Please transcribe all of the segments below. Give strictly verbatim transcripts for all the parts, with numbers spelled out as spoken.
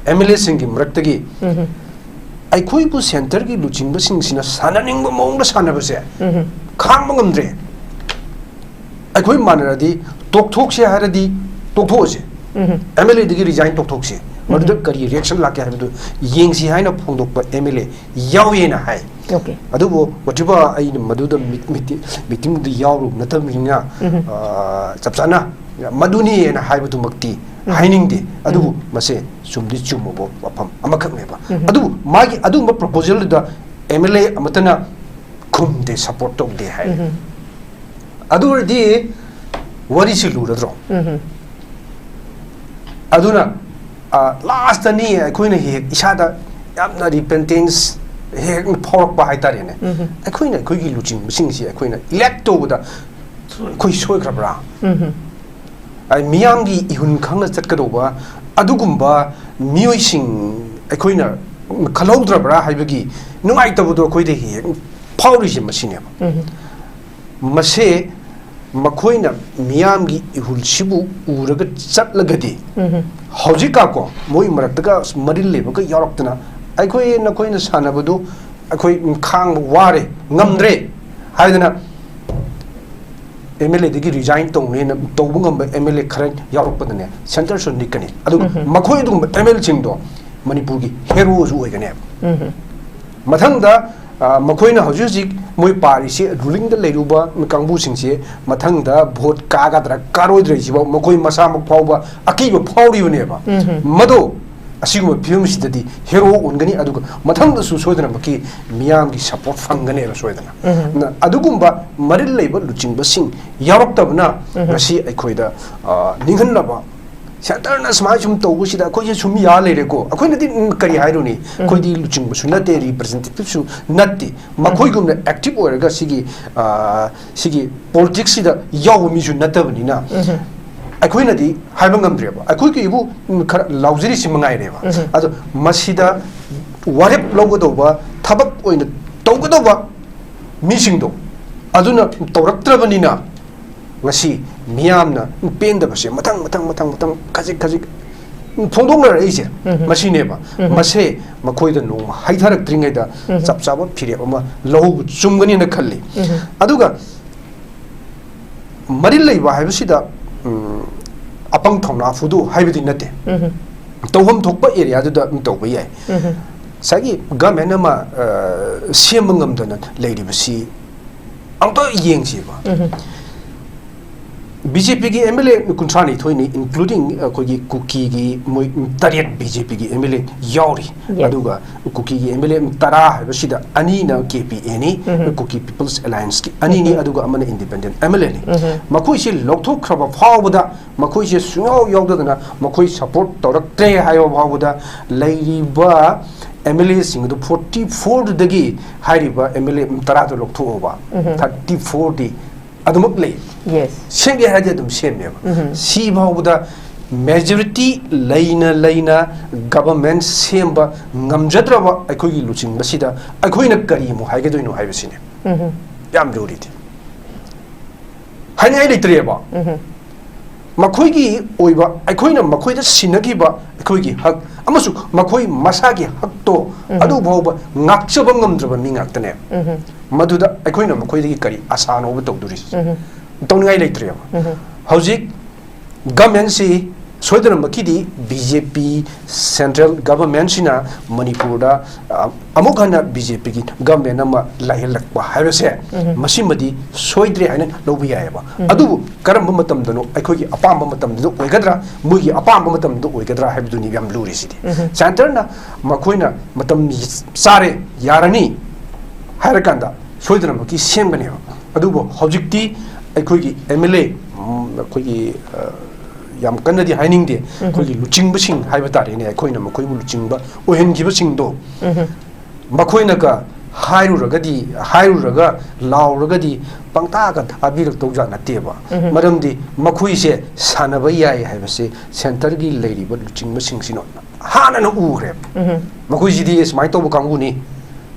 M L ꯑꯦꯁꯤꯡꯒꯤ ꯃꯔꯛꯇꯒꯤ ꯑꯩꯈꯣꯏꯕꯨ ꯁꯦꯟꯇꯔꯒꯤ ꯂꯨꯆꯤꯡꯕꯁꯤꯡꯁꯤꯅ ꯁꯥꯟꯅꯅꯤꯡꯕ ꯃꯑꯣꯡꯗ ꯁꯥꯟꯅꯕꯁꯦ ꯈꯥꯡꯕ ꯉꯝꯗ꯭ꯔꯦ꯫ ꯑꯩꯈꯣꯏ ꯃꯥꯟꯅꯔꯗꯤ ꯇꯣꯛꯊꯣꯛꯁꯦ ꯍꯥꯏꯔꯗꯤ ꯇꯣꯛꯊꯣꯛꯑꯁꯦ, ꯑꯦꯝ ꯑꯦꯜ ꯑꯦꯗꯒꯤ ꯔꯤꯖꯥꯏꯟ ꯇꯧꯊꯣꯛꯁꯦ, ꯃꯗꯨꯗ ꯀꯔꯤ ꯔꯤꯌꯦꯛꯁꯟ ꯂꯥꯛꯀꯦ ꯍꯥꯏꯕꯗꯨ ꯌꯦꯡꯁꯤ ꯍꯥꯏꯅ ꯐꯣꯡꯗꯣꯛꯄ ꯑꯦꯝ ꯑꯦꯜ ꯑꯦ ꯌꯥꯎꯋꯦꯅ ꯍꯥꯏ꯫ Okay. ꯑꯗꯨꯕꯨ whatever, ꯑꯩꯅ ꯃꯗꯨꯗ ꯃꯤꯇꯤꯡꯗꯨ ꯌꯥꯎꯔꯨꯕ ꯅꯠꯇꯕꯅꯤꯅ, ꯑ, ꯆꯞ ꯆꯥꯅ ꯃꯗꯨꯅꯤꯅ ꯍꯥꯏꯕꯗꯨꯃꯛꯇꯤ ꯍꯥꯏꯅꯤꯡꯗꯦ꯫ ꯑꯗꯨꯕꯨ ꯃꯁꯦ ꯆꯨꯝꯗꯤ ꯆꯨꯝꯃꯕ ꯋꯥꯐꯝ ꯑꯃꯈꯛꯅꯦꯕ꯫ ꯑꯗꯨꯕꯨ ꯃꯥꯒꯤ ꯑꯗꯨꯒꯨꯝꯕ ꯄ꯭ꯔꯣꯄꯣꯖꯦꯜꯗꯨꯗ ꯑꯦꯝ ꯑꯦꯜ ꯑꯦ ꯑꯃꯠꯇꯅ ꯈꯨꯝꯗꯦ, ꯁꯄꯣꯔꯠ ꯇꯧꯗꯦ ꯍꯥꯏ꯫ ꯑꯗꯨ ꯑꯣꯏꯔꯗꯤ ꯋꯥꯔꯤꯁꯤ ꯂꯨꯔꯗ꯭ꯔꯣ? ꯑꯗꯨꯅ, ꯑ, ꯂꯥꯁꯇꯅꯤ ꯑꯩꯈꯣꯏꯅ ꯍꯦꯛ ꯏꯁꯥꯗ ꯌꯥꯝꯅ ꯔꯤꯄꯦꯟꯇꯦꯟꯁ ꯍꯦꯛ ꯐꯥꯎꯔꯛꯄ ꯍꯥꯏꯇꯥꯔꯦꯅꯦ꯫ ꯑꯩꯈꯣꯏꯅ ꯑꯩꯈꯣꯏꯒꯤ ꯂꯨꯆꯤꯡꯕꯁꯤꯡꯁꯤ ꯑꯩꯈꯣꯏꯅ ꯏꯂꯦꯛ ꯇꯧꯕꯗ ꯑꯩꯈꯣꯏ ꯁꯣꯏꯈ꯭ꯔꯕ꯭ꯔꯥ? ꯑꯩ ꯃꯤꯌꯥꯝꯒꯤ ꯏꯍꯨꯟ ꯈꯪꯅ ꯆꯠꯀꯗꯧꯕ ꯑꯗꯨꯒꯨꯝꯕ ꯃꯤꯑꯣꯏꯁꯤꯡ ꯑꯩꯈꯣꯏꯅ ꯈꯜꯍꯧꯗ꯭ꯔꯕ꯭ꯔꯥ ꯍꯥꯏꯕꯒꯤ ꯅꯨꯡꯉꯥꯏꯇꯕꯗꯣ ꯑꯩꯈꯣꯏꯗ ꯍꯦꯛ ꯐꯥꯎꯔꯤꯁꯦ ꯃꯁꯤꯅꯦꯕ꯫ ꯃꯁꯦ ꯃꯈꯣꯏꯅ ꯃꯤꯌꯥꯝꯒꯤ ꯏꯍꯨꯜꯁꯤꯕꯨ ꯎꯔꯒ ꯆꯠꯂꯒꯗꯤ, ꯍꯧꯖꯤꯛꯀꯥꯀꯣ ꯃꯣꯏ ꯃꯔꯛꯇꯒ ꯃꯔꯤꯜ ꯂꯩꯕꯒ ꯌꯥꯎꯔꯛꯇꯅ, "ꯑꯩꯈꯣꯏ ꯅꯈꯣꯏꯅ ꯁꯥꯟꯅꯕꯗꯨ ꯑꯩꯈꯣꯏ ꯈꯥꯡꯕ ꯋꯥꯔꯦ, ꯉꯝꯗ꯭ꯔꯦ" ꯍꯥꯏꯗꯅ ꯑꯦꯝ ꯑꯦꯜ ꯑꯦꯗꯒꯤ ꯔꯤꯖꯥꯏꯟ ꯇꯧꯅꯦꯅ ꯇꯧꯕ ꯉꯝꯕ ꯑꯦꯝ ꯑꯦꯜ ꯑꯦ ꯈꯔ ꯌꯥꯎꯔꯛꯄꯗꯅꯦ, ꯁꯦꯟꯇꯔꯁꯨ ꯅꯤꯛꯀꯅꯤ꯫ ꯑꯗꯨꯒ ꯃꯈꯣꯏ ꯑꯗꯨꯒꯨꯝꯕ ꯑꯦꯝ ꯑꯦꯜ ꯑꯦꯁꯤꯡꯗꯣ ꯃꯅꯤꯄꯨꯔꯒꯤ ꯍꯦꯔꯣꯁꯨ ꯑꯣꯏꯒꯅꯦꯕ꯫ ꯃꯊꯪꯗ, ꯑ, ꯃꯈꯣꯏꯅ ꯍꯧꯖꯤꯛ ꯍꯧꯖꯤꯛ ꯃꯣꯏ ꯄꯥꯔꯤꯁꯤ, ꯔꯨꯂꯤꯡꯗ ꯂꯩꯔꯨꯕ ꯀꯥꯡꯕꯨꯁꯤꯡꯁꯦ ꯃꯊꯪꯗ ꯚꯣꯠ ꯀꯥꯒꯗ꯭ꯔꯥ ꯀꯥꯔꯣꯏꯗ꯭ꯔꯥ ꯍꯥꯏꯁꯤꯐꯥꯎ ꯃꯈꯣꯏ ꯃꯁꯥꯃꯛ ꯐꯥꯎꯕ ꯑꯀꯤꯕ ꯐꯥꯎꯔꯤꯕꯅꯦꯕ꯫ ꯃꯗꯣ ꯑꯁꯤꯒꯨꯝꯕ ꯐꯤꯕꯝꯁꯤꯗꯗꯤ ꯍꯦꯔꯣ ꯑꯣꯟꯒꯅꯤ, ꯑꯗꯨꯒ ꯃꯊꯪꯗꯁꯨ ꯁꯣꯏꯗꯅꯃꯛꯀꯤ ꯃꯤꯌꯥꯝꯒꯤ ꯁꯄꯣꯔꯠ ꯐꯪꯒꯅꯦꯕ ꯁꯣꯏꯗꯅ꯫ ꯅ-, ꯑꯗꯨꯒꯨꯝꯕ ꯃꯔꯤꯜ ꯂꯩꯕ ꯂꯨꯆꯤꯡꯕꯁꯤꯡ ꯌꯥꯎꯔꯛꯇꯕꯅ ꯉꯁꯤ ꯑꯩꯈꯣꯏꯗ, ꯑ, ꯅꯤꯡꯍꯟꯅꯕ, ꯁꯦꯟꯇꯔꯅ ꯁꯨꯃꯥꯏꯅ ꯁꯨꯝ ꯇꯧꯕꯁꯤꯗ ꯑꯩꯈꯣꯏꯁꯦ ꯁꯨꯝ ꯌꯥ ꯂꯩꯔꯦꯀꯣ, ꯑꯩꯈꯣꯏꯅꯗꯤ, ꯎꯝ, ꯀꯔꯤ ꯍꯥꯏꯔꯨꯅꯤ? ꯑꯩꯈꯣꯏꯗꯤ ꯂꯨꯆꯤꯡꯕꯁꯨ ꯅꯠꯇꯦ, ꯔꯤꯄ꯭ꯔꯖꯦꯟꯇꯦꯇꯤꯞꯁꯨ ꯅꯠꯇꯦ꯫ ꯃꯈꯣꯏꯒꯨꯝꯅ ꯑꯦꯛꯇꯤꯚ ꯑꯣꯏꯔꯒ ꯁꯤꯒꯤ, ꯑ, ꯁꯤꯒꯤ ꯄꯣꯂꯤꯇꯤꯛꯁꯁꯤꯗ ꯌꯥꯎꯕ ꯃꯤꯁꯨ ꯅꯠꯇꯕꯅꯤꯅ, ꯑꯩꯈꯣꯏꯅꯗꯤ ꯍꯥꯏꯕ ꯉꯝꯗ꯭ꯔꯦꯕ꯫ ꯑꯩꯈꯣꯏꯒꯤ ꯏꯕꯨ, ꯎꯝ, ꯈꯔ ꯂꯥꯎꯖꯔꯤꯁꯤ ꯃꯉꯥꯏꯔꯦꯕ꯫ ꯑꯗꯣ ꯃꯁꯤꯗ ꯋꯥꯔꯦꯞ ꯂꯧꯒꯗꯧꯕ, ꯊꯕꯛ ꯑꯣꯏꯅ ꯇꯧꯒꯗꯧꯕ ꯃꯤꯁꯤꯡꯗꯣ ꯑꯗꯨꯅ ꯇꯧꯔꯛꯇ꯭ꯔꯕꯅꯤꯅ, ꯉꯁꯤ ꯃꯤꯌꯥꯝꯅ ꯄꯦꯟꯗꯕꯁꯦ ꯃꯊꯪ, ꯃꯊꯪ, ꯃꯊꯪ, ꯃꯊꯪ, ꯈꯖꯤꯛ, ꯈꯖꯤꯛ ꯐꯣꯡꯗꯣꯛꯅꯔꯛꯏꯁꯦ ꯃꯁꯤꯅꯦꯕ꯫ ꯃꯁꯦ ꯃꯈꯣꯏꯗ ꯅꯣꯡꯃ ꯍꯩꯊꯔꯛꯇ꯭ꯔꯤꯉꯩꯗ ꯆꯞ ꯆꯥꯕ ꯐꯤꯔꯦꯞ ꯑꯃ ꯂꯧꯕ ꯆꯨꯝꯒꯅꯤꯅ ꯈꯜꯂꯤ꯫ ꯑꯗꯨꯒ ꯃꯔꯤꯜ ꯂꯩꯕ ꯍꯥꯏꯕꯁꯤꯗ, ꯎꯝ, ꯑꯄꯪ ꯊꯧꯅꯥ ꯐꯨꯗꯣꯛꯎ ꯍꯥꯏꯕꯗꯤ ꯅꯠꯇꯦ꯫ ꯇꯧꯐꯝ ꯊꯣꯛꯄ ꯑꯦꯔꯤꯌꯥꯗꯨꯗ ꯑꯗꯨꯝ ꯇꯧꯕ ꯌꯥꯏ꯫ ꯉꯁꯥꯏꯒꯤ ꯒꯃꯦꯟ ꯑꯃ, ꯑ, ꯁꯦꯝꯕ ꯉꯝꯗꯅ ꯂꯩꯔꯤꯕꯁꯤ ꯑꯝꯇ ꯌꯦꯡꯁꯤꯕ꯫ ꯕꯤ ꯖꯦ ꯄꯤꯒꯤ ꯑꯦꯝ ꯑꯦꯜ ꯑꯦ ꯀꯨꯟꯊ꯭ꯔꯥ ꯅꯤꯊꯣꯏꯅꯤ, including ꯑꯩꯈꯣꯏꯒꯤ ꯀꯨꯀꯤꯒꯤ ꯃꯣꯏ ꯇꯔꯦꯠ ꯕꯤ ꯖꯦ ꯄꯤꯒꯤ ꯑꯦꯝ ꯑꯦꯜ ꯑꯦ ꯌꯥꯎꯔꯤ꯫ Yes. ꯑꯗꯨꯒ ꯀꯨꯀꯤꯒꯤ ꯑꯦꯝ ꯑꯦꯜ ꯑꯦ ꯇꯔꯥ ꯍꯥꯏꯕꯁꯤꯗ ꯑꯅꯤꯅ ꯀꯦ ꯄꯤ ꯑꯦꯅꯤ, ꯀꯨꯀꯤ ꯄꯤꯄꯜꯁ ꯑꯦꯂꯥꯏꯟꯁꯀꯤ ꯑꯅꯤꯅꯤ, ꯑꯗꯨꯒ ꯑꯃꯅ ꯏꯟꯗꯤꯄꯦꯟꯗꯦꯟ ꯑꯦꯝ ꯑꯦꯜ ꯑꯦꯅꯤ꯫ ꯃꯈꯣꯏꯁꯤ ꯂꯧꯊꯣꯛꯈ꯭ꯔꯕ ꯐꯥꯎꯕꯗ, ꯃꯈꯣꯏꯁꯦ ꯁꯨꯡꯌꯥꯎ ꯌꯥꯎꯗꯗꯅ ꯃꯈꯣꯏ ꯁꯄꯣꯔꯠ ꯇꯧꯔꯛꯇ꯭ꯔꯦ ꯍꯥꯏꯕ ꯐꯥꯎꯕꯗ, ꯂꯩꯔꯤꯕ ꯑꯦꯝ ꯑꯦꯜ ꯑꯦꯁꯤꯡ ꯑꯗꯨ ꯐꯣꯔꯇꯤ ꯐꯣꯔꯗꯨꯗꯒꯤ ꯍꯥꯏꯔꯤꯕ ꯑꯦꯝ ꯑꯦꯜ ꯑꯦ ꯇꯔꯥꯗꯣ ꯂꯧꯊꯣꯛꯑꯣꯕ, ꯊꯥꯔꯇꯤ ꯐꯣꯔꯗꯤ ꯑꯗꯨꯃꯛ ꯂꯩ꯫ Yes. ꯁꯦꯝꯒꯦ ꯍꯥꯏꯔꯗꯤ ꯑꯗꯨꯝ ꯁꯦꯝꯃꯦꯕ꯫ ꯁꯤ ꯐꯥꯎꯕꯗ ꯃꯦꯖꯣꯔꯤꯇꯤ ꯂꯩꯅ ꯂꯩꯅ ꯒꯚꯔꯟꯃꯦꯟꯠ ꯁꯦꯝꯕ ꯉꯝꯖꯗ꯭ꯔꯕ ꯑꯩꯈꯣꯏꯒꯤ ꯂꯨꯆꯤꯡꯕꯁꯤꯗ ꯑꯩꯈꯣꯏꯅ ꯀꯔꯤ ꯑꯃꯨꯛ ꯍꯥꯏꯒꯗꯣꯏꯅꯣ ꯍꯥꯏꯕꯁꯤꯅꯦ ꯌꯥꯝ ꯂꯨꯔꯤꯗꯤ꯫ ꯍꯥꯏꯅꯤꯡꯉꯥꯏ ꯂꯩꯇ꯭ꯔꯦꯕ꯫ ꯃꯈꯣꯏꯒꯤ ꯑꯣꯏꯕ, ꯑꯩꯈꯣꯏꯅ ꯃꯈꯣꯏꯗ ꯁꯤꯟꯅꯈꯤꯕ ꯑꯩꯈꯣꯏꯒꯤ ꯍꯛ ꯑꯃꯁꯨꯡ ꯃꯈꯣꯏ ꯃꯁꯥꯒꯤ ꯍꯛꯇꯣ ꯑꯗꯨ ꯐꯥꯎꯕ ꯉꯥꯛꯆꯕ ꯉꯝꯗ꯭ꯔꯕ ꯃꯤ ꯉꯥꯛꯇꯅꯦ꯫ ꯃꯗꯨꯗ ꯑꯩꯈꯣꯏꯅ ꯃꯈꯣꯏꯗꯒꯤ ꯀꯔꯤ ꯑꯁꯥꯅꯣꯕ ꯇꯧꯗꯣꯔꯤꯁꯦ? ꯇꯧꯅꯤꯡꯉꯥꯏ ꯂꯩꯇ꯭ꯔꯦꯕ꯫ ꯍꯧꯖꯤꯛ ꯒꯃꯦꯟꯁꯤ ꯁꯣꯏꯗꯅꯃꯛꯀꯤꯗꯤ ꯕꯤ ꯖꯦ ꯄꯤ ꯁꯦꯟꯇ꯭ꯔꯦꯜ ꯒꯚꯔꯟꯃꯦꯟꯠꯁꯤꯅ ꯃꯅꯤꯄꯨꯔꯗ, ꯑ, ꯑꯃꯨꯛ ꯍꯟꯅ ꯕꯤ ꯖꯦ ꯄꯤꯒꯤ ꯒꯚꯔꯟꯃꯦꯟꯠ ꯑꯃ ꯂꯩꯍꯜꯂꯛꯄ ꯍꯥꯏꯕꯁꯦ, ꯃꯁꯤꯃꯗꯤ ꯁꯣꯏꯗ꯭ꯔꯦ ꯍꯥꯏꯅ ꯂꯧꯕ ꯌꯥꯏꯑꯕ꯫ ꯑꯗꯨꯕꯨ ꯀꯔꯝꯕ ꯃꯇꯝꯗꯅꯣ, ꯑꯩꯈꯣꯏꯒꯤ ꯑꯄꯥꯝꯕ ꯃꯇꯝꯗꯨꯗ ꯑꯣꯏꯒꯗ꯭ꯔꯥ, ꯃꯣꯏꯒꯤ ꯑꯄꯥꯝꯕ ꯃꯇꯝꯗꯨꯗ ꯑꯣꯏꯒꯗ꯭ꯔꯥ ꯍꯥꯏꯕꯗꯨꯅꯤ ꯌꯥꯝ ꯂꯨꯔꯤꯁꯤꯗꯤ꯫ ꯁꯦꯟꯇꯔꯅ ꯃꯈꯣꯏꯅ ꯃꯇꯝ ꯆꯥꯔꯦ, ꯌꯥꯔꯅꯤ ꯍꯥꯏꯔꯀꯥꯟꯗ ꯁꯣꯏꯗꯅꯃꯛꯀꯤ ꯁꯦꯝꯒꯅꯦꯕ꯫ ꯑꯗꯨꯕꯨ ꯍꯧꯖꯤꯛꯇꯤ ꯑꯩꯈꯣꯏꯒꯤ ꯑꯦꯝ ꯑꯦꯜ ꯑꯦ, ꯎꯝ, ꯑꯩꯈꯣꯏꯒꯤ, ꯑ, ꯌꯥꯝ ꯀꯟꯅꯗꯤ ꯍꯥꯏꯅꯤꯡꯗꯦ, ꯑꯩꯈꯣꯏꯒꯤ ꯂꯨꯆꯤꯡꯕꯁꯤꯡ ꯍꯥꯏꯕ ꯇꯥꯔꯦꯅꯦ, ꯑꯩꯈꯣꯏꯅ ꯃꯈꯣꯏꯕꯨ ꯂꯨꯆꯤꯡꯕ ꯑꯣꯏꯍꯟꯈꯤꯕꯁꯤꯡꯗꯣ, ꯃꯈꯣꯏꯅꯒ ꯍꯥꯏꯔꯨꯔꯒꯗꯤ, ꯍꯥꯏꯔꯨꯔꯒ ꯂꯥꯎꯔꯒꯗꯤ ꯄꯪꯇꯥꯒ ꯇꯥꯕꯤꯔꯛꯇꯧꯖꯥꯠ ꯅꯠꯇꯦꯕ꯫ ꯃꯔꯝꯗꯤ ꯃꯈꯣꯏꯁꯦ ꯁꯥꯟꯅꯕ ꯌꯥꯏ ꯍꯥꯏꯕꯁꯦ ꯁꯦꯟꯇꯔꯒꯤ ꯂꯩꯔꯤꯕ ꯂꯨꯆꯤꯡꯕꯁꯤꯡꯁꯤꯅ ꯍꯥꯟꯅꯅ ꯎꯈ꯭ꯔꯦꯕ꯫ ꯃꯈꯣꯏꯁꯤꯗꯤ ꯁꯨꯃꯥꯏꯅ ꯇꯧꯕ ꯀꯥꯡꯕꯨꯅꯤ,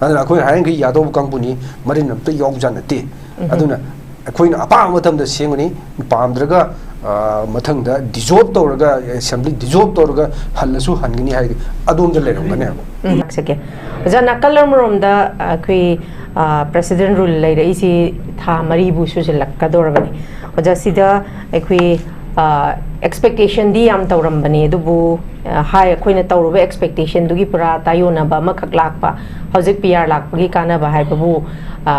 ꯑꯗꯨꯅ ꯑꯩꯈꯣꯏꯅ ꯍꯥꯏꯔꯤꯈꯩ ꯌꯥꯗꯧꯕ ꯀꯥꯡꯕꯨꯅꯤ, ꯃꯔꯤꯟ ꯑꯝꯇ ꯌꯥꯎꯕꯖꯥꯠ ꯅꯠꯇꯦ꯫ ꯑꯗꯨꯅ ꯑꯩꯈꯣꯏꯅ ꯑꯄꯥꯝꯕ ꯃꯇꯝꯗ ꯁꯦꯝꯒꯅꯤ, ꯄꯥꯝꯗ꯭ꯔꯒ ꯑ, ꯃꯊꯪꯗ ꯗꯤꯖꯣꯜꯕ ꯇꯧꯔꯒ, ꯑꯦꯁꯦꯝꯕ꯭ꯂꯤ ꯗꯤꯖꯣꯜꯕ ꯇꯧꯔꯒ ꯍꯜꯂꯁꯨ ꯍꯟꯒꯅꯤ ꯍꯥꯏꯗꯤ ꯑꯗꯣꯝꯗ ꯂꯩꯔꯝꯒꯅꯦꯕ꯫ ꯎꯝ, ꯂꯥꯛꯆꯒꯦ꯫ ꯑꯣꯖꯥ, ꯅꯥꯀꯜ ꯑꯃꯔꯣꯝꯗ ꯑꯩꯈꯣꯏ, ꯑ, ꯄ꯭ꯔꯦꯁꯤꯗꯦꯟ ꯔꯨꯜ ꯂꯩꯔꯛꯏꯁꯤ ꯊꯥ ꯃꯔꯤꯕꯨ ꯁꯨꯖꯤꯜꯂꯛꯀꯗꯧꯔꯕꯅꯤ꯫ ꯑꯣꯖꯥ, ꯁꯤꯗ ꯑꯩꯈꯣꯏ, ꯑ, ꯑꯦꯛꯁꯄꯦꯛꯇꯦꯁꯟꯗꯤ ꯌꯥꯝ ꯇꯧꯔꯝꯕꯅꯤ, ꯑꯗꯨꯕꯨ, ꯑ, ꯍꯥꯏ, ꯑꯩꯈꯣꯏꯅ ꯇꯧꯔꯨꯕ ꯑꯦꯛꯁꯄꯦꯛꯇꯦꯁꯟꯗꯨꯒꯤ ꯄꯨꯔꯥ ꯇꯥꯏꯌꯣꯟꯅꯕ ꯑꯃꯈꯛ ꯂꯥꯛꯄ꯫ ꯍꯧꯖꯤꯛ ꯄꯤ ꯑꯥꯔ ꯂꯥꯛꯄꯒꯤ ꯀꯥꯟꯅꯕ ꯍꯥꯏꯕꯕꯨ, ꯑ,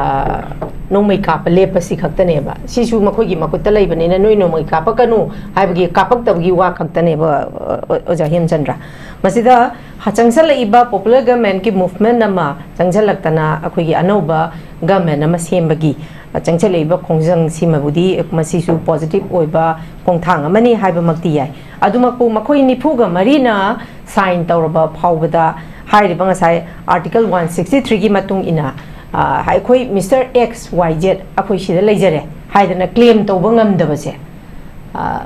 ꯅꯣꯡꯃꯩ ꯀꯥꯞꯄ ꯂꯦꯞꯄꯁꯤ ꯈꯛꯇꯅꯦꯕ꯫ ꯁꯤꯁꯨ ꯃꯈꯣꯏꯒꯤ ꯃꯈꯨꯠꯇ ꯂꯩꯕꯅꯤꯅ, ꯅꯣꯏ ꯅꯣꯡꯃꯩ ꯀꯥꯞꯄꯛꯀꯅꯨ ꯍꯥꯏꯕꯒꯤ, ꯀꯥꯞꯄꯛꯇꯕꯒꯤ ꯋꯥ ꯈꯛꯇꯅꯦꯕ, ꯑ, ꯑꯣꯖꯥ ꯍꯦꯝꯆꯟꯗ꯭ꯔ꯫ ꯃꯁꯤꯗ ꯍ-, ꯆꯪꯁꯜꯂꯛꯏꯕ ꯄꯣꯄꯨꯂꯔ ꯒꯚꯔꯟꯃꯦꯟꯠꯀꯤ ꯃꯨꯚꯃꯦꯟꯠ ꯑꯃ ꯆꯪꯁꯜꯂꯛꯇꯅ, ꯑꯩꯈꯣꯏꯒꯤ ꯑꯅꯧꯕ ꯒꯚꯔꯟꯃꯦꯟꯠ ꯑꯃ ꯁꯦꯝꯕꯒꯤ, ꯑ, ꯆꯪꯁꯜꯂꯛꯏꯕ ꯈꯣꯡꯖꯪꯁꯤꯃꯕꯨꯗꯤ ꯃꯁꯤꯁꯨ ꯄꯣꯖꯤꯇꯤꯚ ꯑꯣꯏꯕ ꯈꯣꯡꯊꯥꯡ ꯑꯃꯅꯤ ꯍꯥꯏꯕꯃꯛꯇꯤ ꯌꯥꯏ꯫ ꯑꯗꯨꯃꯛꯄꯨ ꯃꯈꯣꯏ ꯅꯤꯐꯨꯒ ꯃꯔꯤꯅ ꯁꯥꯏꯟ ꯇꯧꯔꯕ ꯐꯥꯎꯕꯗ, ꯍꯥꯏꯔꯤꯕ ꯉꯁꯥꯏ ꯑꯥꯔꯇꯤꯀꯜ ꯋꯥꯟ ꯁꯤꯛꯁꯇꯤ ꯊ꯭ꯔꯤꯒꯤ ꯃꯇꯨꯡ ꯏꯟꯅ, ꯑ, ꯑꯩꯈꯣꯏ ꯃꯤꯁꯇꯔ ꯑꯦꯛꯁ ꯋꯥꯏ ꯖꯦꯠ ꯑꯩꯈꯣꯏ ꯁꯤꯗ ꯂꯩꯖꯔꯦ ꯍꯥꯏꯗꯅ ꯀ꯭ꯂꯦꯝ ꯇꯧꯕ ꯉꯝꯗꯕꯁꯦ, ꯑ,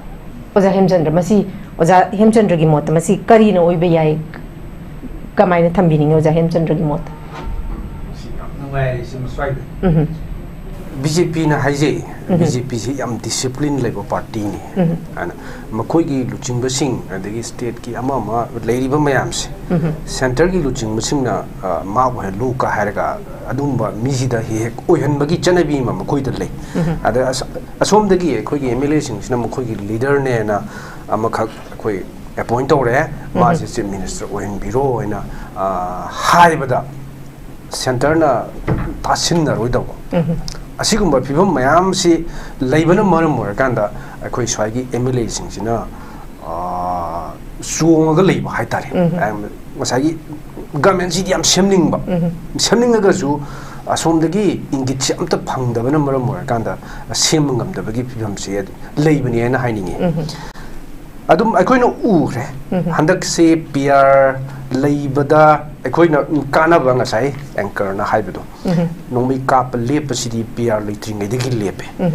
ꯑꯣꯖꯥ ꯍꯦꯝꯆꯟꯗ꯭ꯔ, ꯃꯁꯤ, ꯑꯣꯖꯥ ꯍꯦꯝꯆꯟꯗ꯭ꯔꯒꯤ ꯃꯣꯠꯇ ꯃꯁꯤ ꯀꯔꯤꯅ ꯑꯣꯏꯕ ꯌꯥꯏ? ꯀꯃꯥꯏꯅ ꯊꯝꯕꯤꯅꯤꯡꯉꯤ ꯑꯣꯖꯥ ꯍꯦꯝꯆꯟꯗ꯭ꯔꯒꯤ ꯃꯣꯠꯇ? ꯁꯤ ꯌꯥꯝ ꯅꯨꯡꯉꯥꯏꯔꯦ, ꯁꯤ ꯃꯁ꯭ꯋꯥꯏꯗ꯫ ꯎꯝ꯫ ꯕꯤ ꯖꯦ ꯄꯤꯅ ꯍꯥꯏꯖꯩ, ꯎꯝ꯫ ꯕꯤ ꯖꯦ ꯄꯤꯁꯤ ꯌꯥꯝ ꯗꯤꯁꯤꯄ꯭ꯂꯤꯟ ꯂꯩꯕ ꯄꯥꯔꯇꯤꯅꯤ ꯎꯝ꯫ ꯍꯥꯏꯅ꯫ ꯃꯈꯣꯏꯒꯤ ꯂꯨꯆꯤꯡꯕꯁꯤꯡ, ꯑꯗꯒꯤ ꯁ꯭ꯇꯦꯠꯀꯤ ꯑꯃ ꯑꯃ ꯂꯩꯔꯤꯕ ꯃꯌꯥꯝꯁꯦ, ꯎꯝ꯫ ꯁꯦꯟꯇꯔꯒꯤ ꯂꯨꯆꯤꯡꯕꯁꯤꯡꯅ, ꯑ, ꯃꯥ ꯑꯣꯏꯍꯜꯂꯨ ꯀ ꯍꯥꯏꯔꯒ ꯑꯗꯨꯝꯕ ꯃꯤꯁꯤꯗ ꯍꯦꯛ ꯍꯦꯛ ꯑꯣꯏꯍꯟꯕꯒꯤ ꯆꯠꯅꯕꯤ ꯑꯃ ꯃꯈꯣꯏꯗ ꯂꯩ꯫ ꯎꯝ꯫ ꯑꯗ ꯑꯁ-, ꯑꯁꯣꯝꯗꯒꯤ ꯑꯩꯈꯣꯏꯒꯤ ꯑꯦꯝ ꯑꯦꯜ ꯑꯦꯁꯤꯡꯁꯤꯅ ꯃꯈꯣꯏꯒꯤ ꯂꯤꯗꯔꯅꯦꯅ ꯑꯃꯈꯛ ꯑꯩꯈꯣꯏ ꯑꯦꯄꯣꯏꯟ ꯇꯧꯔꯦ, ꯎꯝ꯫ ꯃꯥꯁꯦ ꯆꯤꯐ ꯃꯤꯅꯤꯁꯇꯔ ꯑꯣꯏꯍꯟꯕꯤꯔꯣ ꯍꯥꯏꯅ, ꯑ, ꯍꯥꯏꯕꯗ ꯁꯦꯟꯇꯔꯅ ꯇꯥꯁꯤꯟꯅꯔꯣꯏꯗꯧꯕ꯫ ꯎꯝ꯫ ꯑꯁꯤꯒꯨꯝꯕ ꯐꯤꯕꯝ ꯃꯌꯥꯝꯁꯤ ꯂꯩꯕꯅ ꯃꯔꯝ ꯑꯣꯏꯔꯀꯥꯟꯗ ꯑꯩꯈꯣꯏ ꯁ꯭ꯋꯥꯏꯒꯤ ꯑꯦꯝ ꯑꯦꯜ ꯑꯦꯁꯤꯡꯁꯤꯅ, ꯑ, ꯆꯣꯡꯉꯒ ꯂꯩꯕ ꯍꯥꯏꯇꯥꯔꯦ꯫ ꯎꯝ꯫ ꯉꯁꯥꯏꯒꯤ ꯒꯃꯦꯟꯁꯤꯗꯤ ꯌꯥꯝ ꯁꯦꯝꯅꯤꯡꯕ, ꯎꯝ꯫ ꯁꯦꯝꯅꯤꯡꯉꯒꯁꯨ ꯑꯁꯣꯝꯗꯒꯤ ꯏꯪꯒꯤꯠꯁꯦ ꯑꯝꯇ ꯐꯪꯗꯕꯅ ꯃꯔꯝ ꯑꯣꯏꯔꯀꯥꯟꯗ ꯁꯦꯝꯕ ꯉꯝꯗꯕꯒꯤ ꯐꯤꯕꯝꯁꯦ ꯂꯩꯕꯅꯦꯅ ꯍꯥꯏꯅꯤꯡꯉꯤ꯫ ꯎꯝ꯫ ꯑꯗꯨꯝ ꯑꯩꯈꯣꯏꯅ ꯎꯈ꯭ꯔꯦ꯫ ꯎꯝ꯫ ꯍꯟꯗꯛꯁꯦ ꯄꯤ ꯑꯥꯔ ꯂꯩꯕꯗ ꯑꯩꯈꯣꯏꯅ ꯀꯥꯟꯅꯕ, ꯉꯁꯥꯏ ꯑꯦꯡꯀꯔꯅ ꯍꯥꯏꯕꯗꯣ, ꯎꯝ꯫ ꯅꯣꯡꯃꯩ ꯀꯥꯞꯄ ꯂꯦꯞꯄꯁꯤꯗꯤ ꯄꯤ ꯑꯥꯔ ꯂꯩꯇ꯭ꯔꯤꯉꯩꯗꯒꯤ ꯂꯦꯞꯄꯦ꯫ ꯎꯝ꯫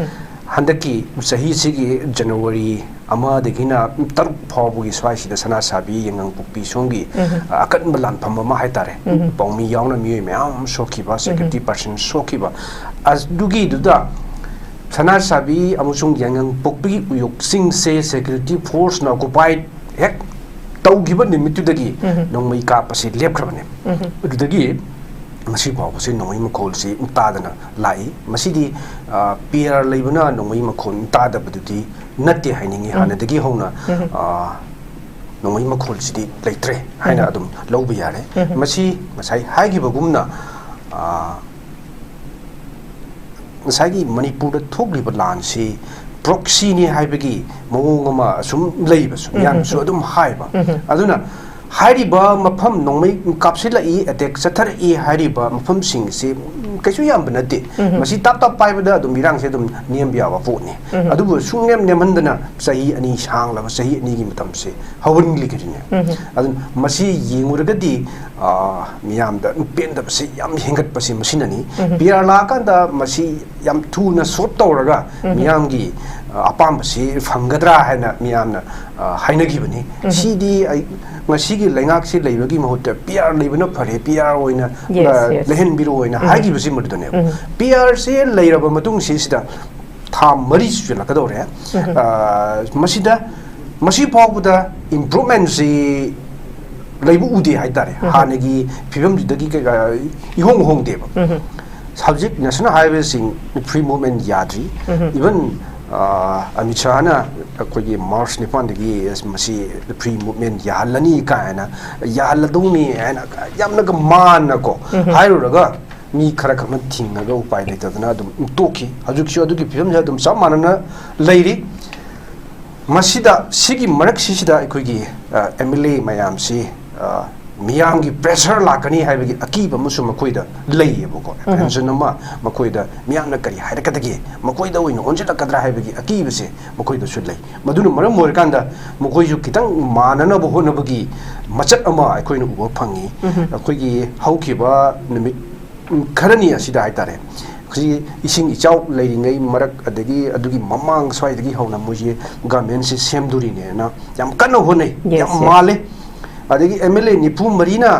ꯍꯟꯗꯛꯀꯤ ꯆꯍꯤꯁꯤꯒꯤ ꯖꯅꯋꯥꯔꯤ ꯑꯃꯗꯒꯤꯅ ꯇꯔꯨꯛ ꯐꯥꯎꯕꯒꯤ ꯁ꯭ꯋꯥꯏꯁꯤꯗ ꯁꯅꯥꯁꯥꯕꯤ, ꯌꯥꯏꯉꯪꯄꯣꯛꯄꯤ ꯁꯣꯝꯒꯤ, ꯎꯝ꯫ ꯑ, ꯑꯀꯟꯕ ꯂꯥꯟꯐꯝ ꯑꯃ ꯍꯥꯏꯇꯥꯔꯦ, ꯎꯝ꯫ ꯄꯥꯎꯃꯤ ꯌꯥꯎꯅ ꯃꯤꯑꯣꯏ ꯃꯌꯥꯝ ꯑꯃ ꯁꯣꯛꯈꯤꯕ, ꯎꯝ꯫ ꯁꯦꯀ꯭ꯌꯨꯔꯤꯇꯤ ꯄꯥꯔꯁꯟ ꯁꯣꯛꯈꯤꯕ, ꯑꯗꯨꯒꯤꯗꯨꯗ ꯁꯅꯥꯁꯥꯕꯤ ꯑꯃꯁꯨꯡ ꯌꯥꯏꯉꯪꯄꯣꯛꯄꯤꯒꯤ ꯎꯌꯣꯛꯁꯤꯡꯁꯦ ꯁꯦꯀ꯭ꯌꯨꯔꯤꯇꯤ ꯐꯣꯔꯁꯅ ꯑꯣꯀꯨꯄꯥꯏ ꯍꯦꯛ ꯇꯧꯈꯤꯕ ꯅꯨꯃꯤꯠꯇꯨꯗꯒꯤ ꯎꯝ꯫ ꯅꯣꯡꯃꯩ ꯀꯥꯞꯄꯁꯤ ꯂꯦꯞꯈ꯭ꯔꯕꯅꯦ꯫ ꯎꯝ꯫ ꯑꯗꯨꯗꯒꯤ ꯉꯁꯤ ꯐꯥꯎꯕꯁꯦ ꯅꯣꯡꯃꯩ ꯃꯈꯣꯜꯁꯤ ꯇꯥꯗꯅ ꯂꯥꯛꯏ꯫ ꯃꯁꯤꯗꯤ, ꯑ, ꯄꯤ ꯑꯥꯔ ꯂꯩꯕꯅ ꯅꯣꯡꯃꯩ ꯃꯈꯣꯜ ꯇꯥꯗꯕꯗꯨꯗꯤ ꯅꯠꯇꯦ ꯍꯥꯏꯅꯤꯡꯉꯤ꯫ ꯎꯝ꯫ ꯍꯥꯟꯅꯗꯒꯤ ꯍꯧꯅ, ꯎꯝ꯫ ꯑ, ꯅꯣꯡꯃꯩ ꯃꯈꯣꯜꯁꯤꯗꯤ ꯂꯩꯇ꯭ꯔꯦ ꯍꯥꯏꯅ ꯎꯝ꯫ ꯑꯗꯨꯝ ꯂꯧꯕ ꯌꯥꯔꯦ꯫ ꯎꯝ꯫ ꯃꯁꯤ ꯉꯁꯥꯏ ꯍꯥꯏꯈꯤꯕꯒꯨꯝꯅ, ꯑ, ꯉꯁꯥꯏꯒꯤ ꯃꯅꯤꯄꯨꯔꯗ ꯊꯣꯛꯂꯤꯕ ꯂꯥꯟꯁꯤ ꯄ꯭ꯔꯣꯛꯁꯤꯅꯤ ꯍꯥꯏꯕꯒꯤ ꯃꯑꯣꯡ ꯑꯃ ꯑꯁꯨꯝ ꯂꯩꯕꯁꯨ, ꯎꯝ, ꯃꯤꯌꯥꯝꯅꯁꯨ ꯎꯝ, ꯑꯗꯨꯝ ꯍꯥꯏꯕ꯫ ꯎꯝ꯫ ꯑꯗꯨꯅ ꯍꯥꯏꯔꯤꯕ ꯃꯐꯝ, ꯅꯣꯡꯃꯩ ꯀꯥꯞꯁꯤꯜꯂꯛꯏ, ꯑꯦꯇꯦꯛ ꯆꯠꯊꯔꯛꯏ ꯍꯥꯏꯔꯤꯕ ꯃꯐꯝꯁꯤꯡꯁꯤ ꯀꯩꯁꯨ ꯌꯥꯝꯕ ꯅꯠꯇꯦ꯫ ꯎꯝ꯫ ꯃꯁꯤ ꯇꯥꯞ ꯇꯥꯞ ꯄꯥꯏꯕꯗ ꯑꯗꯨꯝ ꯏꯔꯥꯡꯁꯦ ꯑꯗꯨꯝ ꯅꯦꯝꯕ ꯌꯥꯕ ꯄꯣꯠꯅꯤ꯫ ꯎꯝ꯫ ꯑꯗꯨꯕꯨ ꯁꯨꯡꯅꯦꯝ ꯅꯦꯝꯍꯟꯗꯅ ꯆꯍꯤ ꯑꯅꯤ ꯁꯥꯡꯂꯕ ꯆꯍꯤ ꯑꯅꯤꯒꯤ ꯃꯇꯝꯁꯦ ꯍꯧꯍꯟꯂꯤꯒꯔꯤꯅꯦ꯫ ꯎꯝ꯫ ꯑꯗꯨꯅ ꯃꯁꯤ ꯌꯦꯡꯉꯨꯔꯒꯗꯤ, ꯑ, ꯃꯤꯌꯥꯝꯗ ꯄꯦꯟꯗꯕꯁꯤ ꯌꯥꯝ ꯍꯦꯟꯒꯠꯄꯁꯤ ꯃꯁꯤꯅꯅꯤ꯫ ꯎꯝ꯫ ꯄꯤ ꯑꯥꯔ ꯂꯥꯛꯑꯀꯥꯟꯗ ꯃꯁꯤ ꯌꯥꯝ ꯊꯨꯅ ꯁꯣꯜꯕ ꯇꯧꯔꯒ ꯎꯝ꯫ ꯃꯤꯌꯥꯝꯒꯤ, ꯑ, ꯑꯄꯥꯝꯕꯁꯤ ꯐꯪꯒꯗ꯭ꯔꯥ ꯍꯥꯏꯅ ꯃꯤꯌꯥꯝꯅ, ꯑ, ꯍꯥꯏꯅꯈꯤꯕꯅꯤ꯫ ꯎꯝ꯫ ꯁꯤꯗꯤ ꯑꯩ, ꯉꯁꯤꯒꯤ ꯂꯩꯉꯥꯛꯁꯤ ꯂꯩꯕꯒꯤ ꯃꯍꯨꯠꯇ ꯄꯤ ꯑꯥꯔ ꯂꯩꯕꯅ ꯐꯔꯦ, ꯄꯤ ꯑꯥꯔ ꯑꯣꯏꯅ, ꯌꯦꯁ, ꯑ, ꯌꯦꯁ꯫ ꯂꯩꯍꯟꯕꯤꯔꯣ ꯍꯥꯏꯅ ꯎꯝ꯫ ꯍꯥꯏꯈꯤꯕꯁꯤ ꯃꯗꯨꯗꯅꯦꯕ꯫ ꯎꯝ꯫ ꯄꯤ ꯑꯥꯔꯁꯤ ꯂꯩꯔꯕ ꯃꯇꯨꯡꯁꯤꯁꯤꯗ ꯊꯥ ꯃꯔꯤ ꯁꯨꯖꯜꯂꯛꯀꯗꯧꯔꯦ꯫ ꯎꯝ꯫ ꯑ, ꯃꯁꯤꯗ, ꯃꯁꯤ ꯐꯥꯎꯕꯗ ꯏꯝꯄ꯭ꯔꯨꯚꯃꯦꯟꯁꯤ ꯂꯩꯕ ꯎꯗꯦ ꯍꯥꯏꯇꯥꯔꯦ꯫ ꯎꯝ꯫ ꯍꯥꯟꯅꯒꯤ ꯐꯤꯕꯝꯗꯨꯗꯒꯤ ꯀꯩꯀꯥ ꯏꯍꯣꯡ ꯍꯣꯡꯗꯦꯕ꯫ ꯎꯝ꯫ ꯍꯧꯖꯤꯛ ꯅꯦꯁꯅꯦꯜ ꯍꯥꯏꯋꯦꯁꯤꯡ ꯐ꯭ꯔꯤ ꯃꯨꯚꯃꯦꯟ ꯌꯥꯗ꯭ꯔꯤ꯫ ꯎꯝ꯫ ꯏꯚꯟ, ꯑ, ꯑꯃꯤꯠ ꯁꯥꯍꯅ ꯑꯩꯈꯣꯏꯒꯤ ꯃꯥꯔꯆ ꯅꯤꯄꯥꯟꯗꯒꯤ ꯃꯁꯤ ꯐ꯭ꯔꯤ ꯃꯨꯚꯃꯦꯟ ꯌꯥꯍꯜꯂꯅꯤ ꯀꯥꯏꯅ, ꯌꯥꯍꯜꯂꯗꯧꯅꯤ ꯍꯥꯏꯅ ꯌꯥꯝꯅꯒ ꯃꯥꯟꯅꯀꯣ ꯎꯝ꯫ ꯍꯥꯏꯔꯨꯔꯒ, ꯃꯤ ꯈꯔ ꯈꯛꯅ ꯊꯤꯡꯉꯒ ꯎꯄꯥꯏ ꯂꯩꯇꯗꯅ ꯑꯗꯨꯝ ꯇꯣꯛꯈꯤ꯫ ꯍꯧꯖꯤꯛꯁꯨ ꯑꯗꯨꯒꯤ ꯐꯤꯕꯝꯁꯦ ꯑꯗꯨꯝ ꯆꯞ ꯃꯥꯟꯅꯅ ꯂꯩꯔꯤ꯫ ꯃꯁꯤꯗ, ꯁꯤꯒꯤ ꯃꯔꯛꯁꯤꯁꯤꯗ ꯑꯩꯈꯣꯏꯒꯤ, ꯑ, ꯑꯦꯝ ꯑꯦꯜ ꯑꯦ ꯃꯌꯥꯝꯁꯤ, ꯑ, ꯃꯤꯌꯥꯝꯒꯤ ꯄ꯭ꯔꯦꯁꯔ ꯂꯥꯛꯀꯅꯤ ꯍꯥꯏꯕꯒꯤ ꯑꯀꯤꯕ ꯑꯃꯁꯨ ꯃꯈꯣꯏꯗ ꯂꯩꯌꯦꯕꯀꯣ꯫ ꯎꯝ꯫ ꯑꯦꯄ꯭ꯔꯤꯍꯦꯟꯁꯟ ꯑꯃ ꯃꯈꯣꯏꯗ, ꯃꯤꯌꯥꯝꯅ ꯀꯔꯤ ꯍꯥꯏꯔꯛꯀꯗꯒꯦ, ꯃꯈꯣꯏꯗ ꯑꯣꯏꯅ ꯑꯣꯟꯁꯤꯜꯂꯛꯀꯗ꯭ꯔꯥ ꯍꯥꯏꯕꯒꯤ ꯑꯀꯤꯕꯁꯦ ꯃꯈꯣꯏꯗꯁꯨ ꯂꯩ꯫ ꯃꯗꯨꯅ ꯃꯔꯝ ꯑꯣꯏꯔꯀꯥꯟꯗ ꯃꯈꯣꯏꯁꯨ ꯈꯤꯇꯪ ꯃꯥꯟꯅꯅꯕ ꯍꯣꯠꯅꯕꯒꯤ ꯃꯆꯠ ꯑꯃ ꯑꯩꯈꯣꯏꯅ ꯎꯕ ꯐꯪꯉꯤ꯫ ꯎꯝ꯫ ꯑꯩꯈꯣꯏꯒꯤ ꯍꯧꯈꯤꯕ ꯅꯨꯃꯤꯠ ꯎꯝ, ꯈꯔꯅꯤ ꯑꯁꯤꯗ ꯍꯥꯏꯇꯥꯔꯦ, ꯍꯧꯖꯤꯛ ꯏꯁꯤꯡ ꯏꯆꯥꯎ ꯂꯩꯔꯤꯉꯩ ꯃꯔꯛ, ꯑꯗꯒꯤ ꯑꯗꯨꯒꯤ ꯃꯃꯥꯡ ꯁ꯭ꯋꯥꯏꯗꯒꯤ ꯍꯧꯅ ꯃꯣꯏꯁꯦ ꯒꯚꯔꯟꯃꯦꯟꯁꯦ ꯁꯦꯝꯗꯣꯔꯤꯅꯦꯅ ꯌꯥꯝ ꯀꯟꯅ ꯍꯣꯠꯅꯩ, ꯌꯦꯁ, ꯌꯥꯝ ꯌꯦꯁ꯫ ꯃꯥꯜꯂꯦ꯫ ꯑꯗꯒꯤ ꯑꯦꯝ ꯑꯦꯜ ꯑꯦ ꯅꯤꯐꯨ ꯃꯔꯤꯅ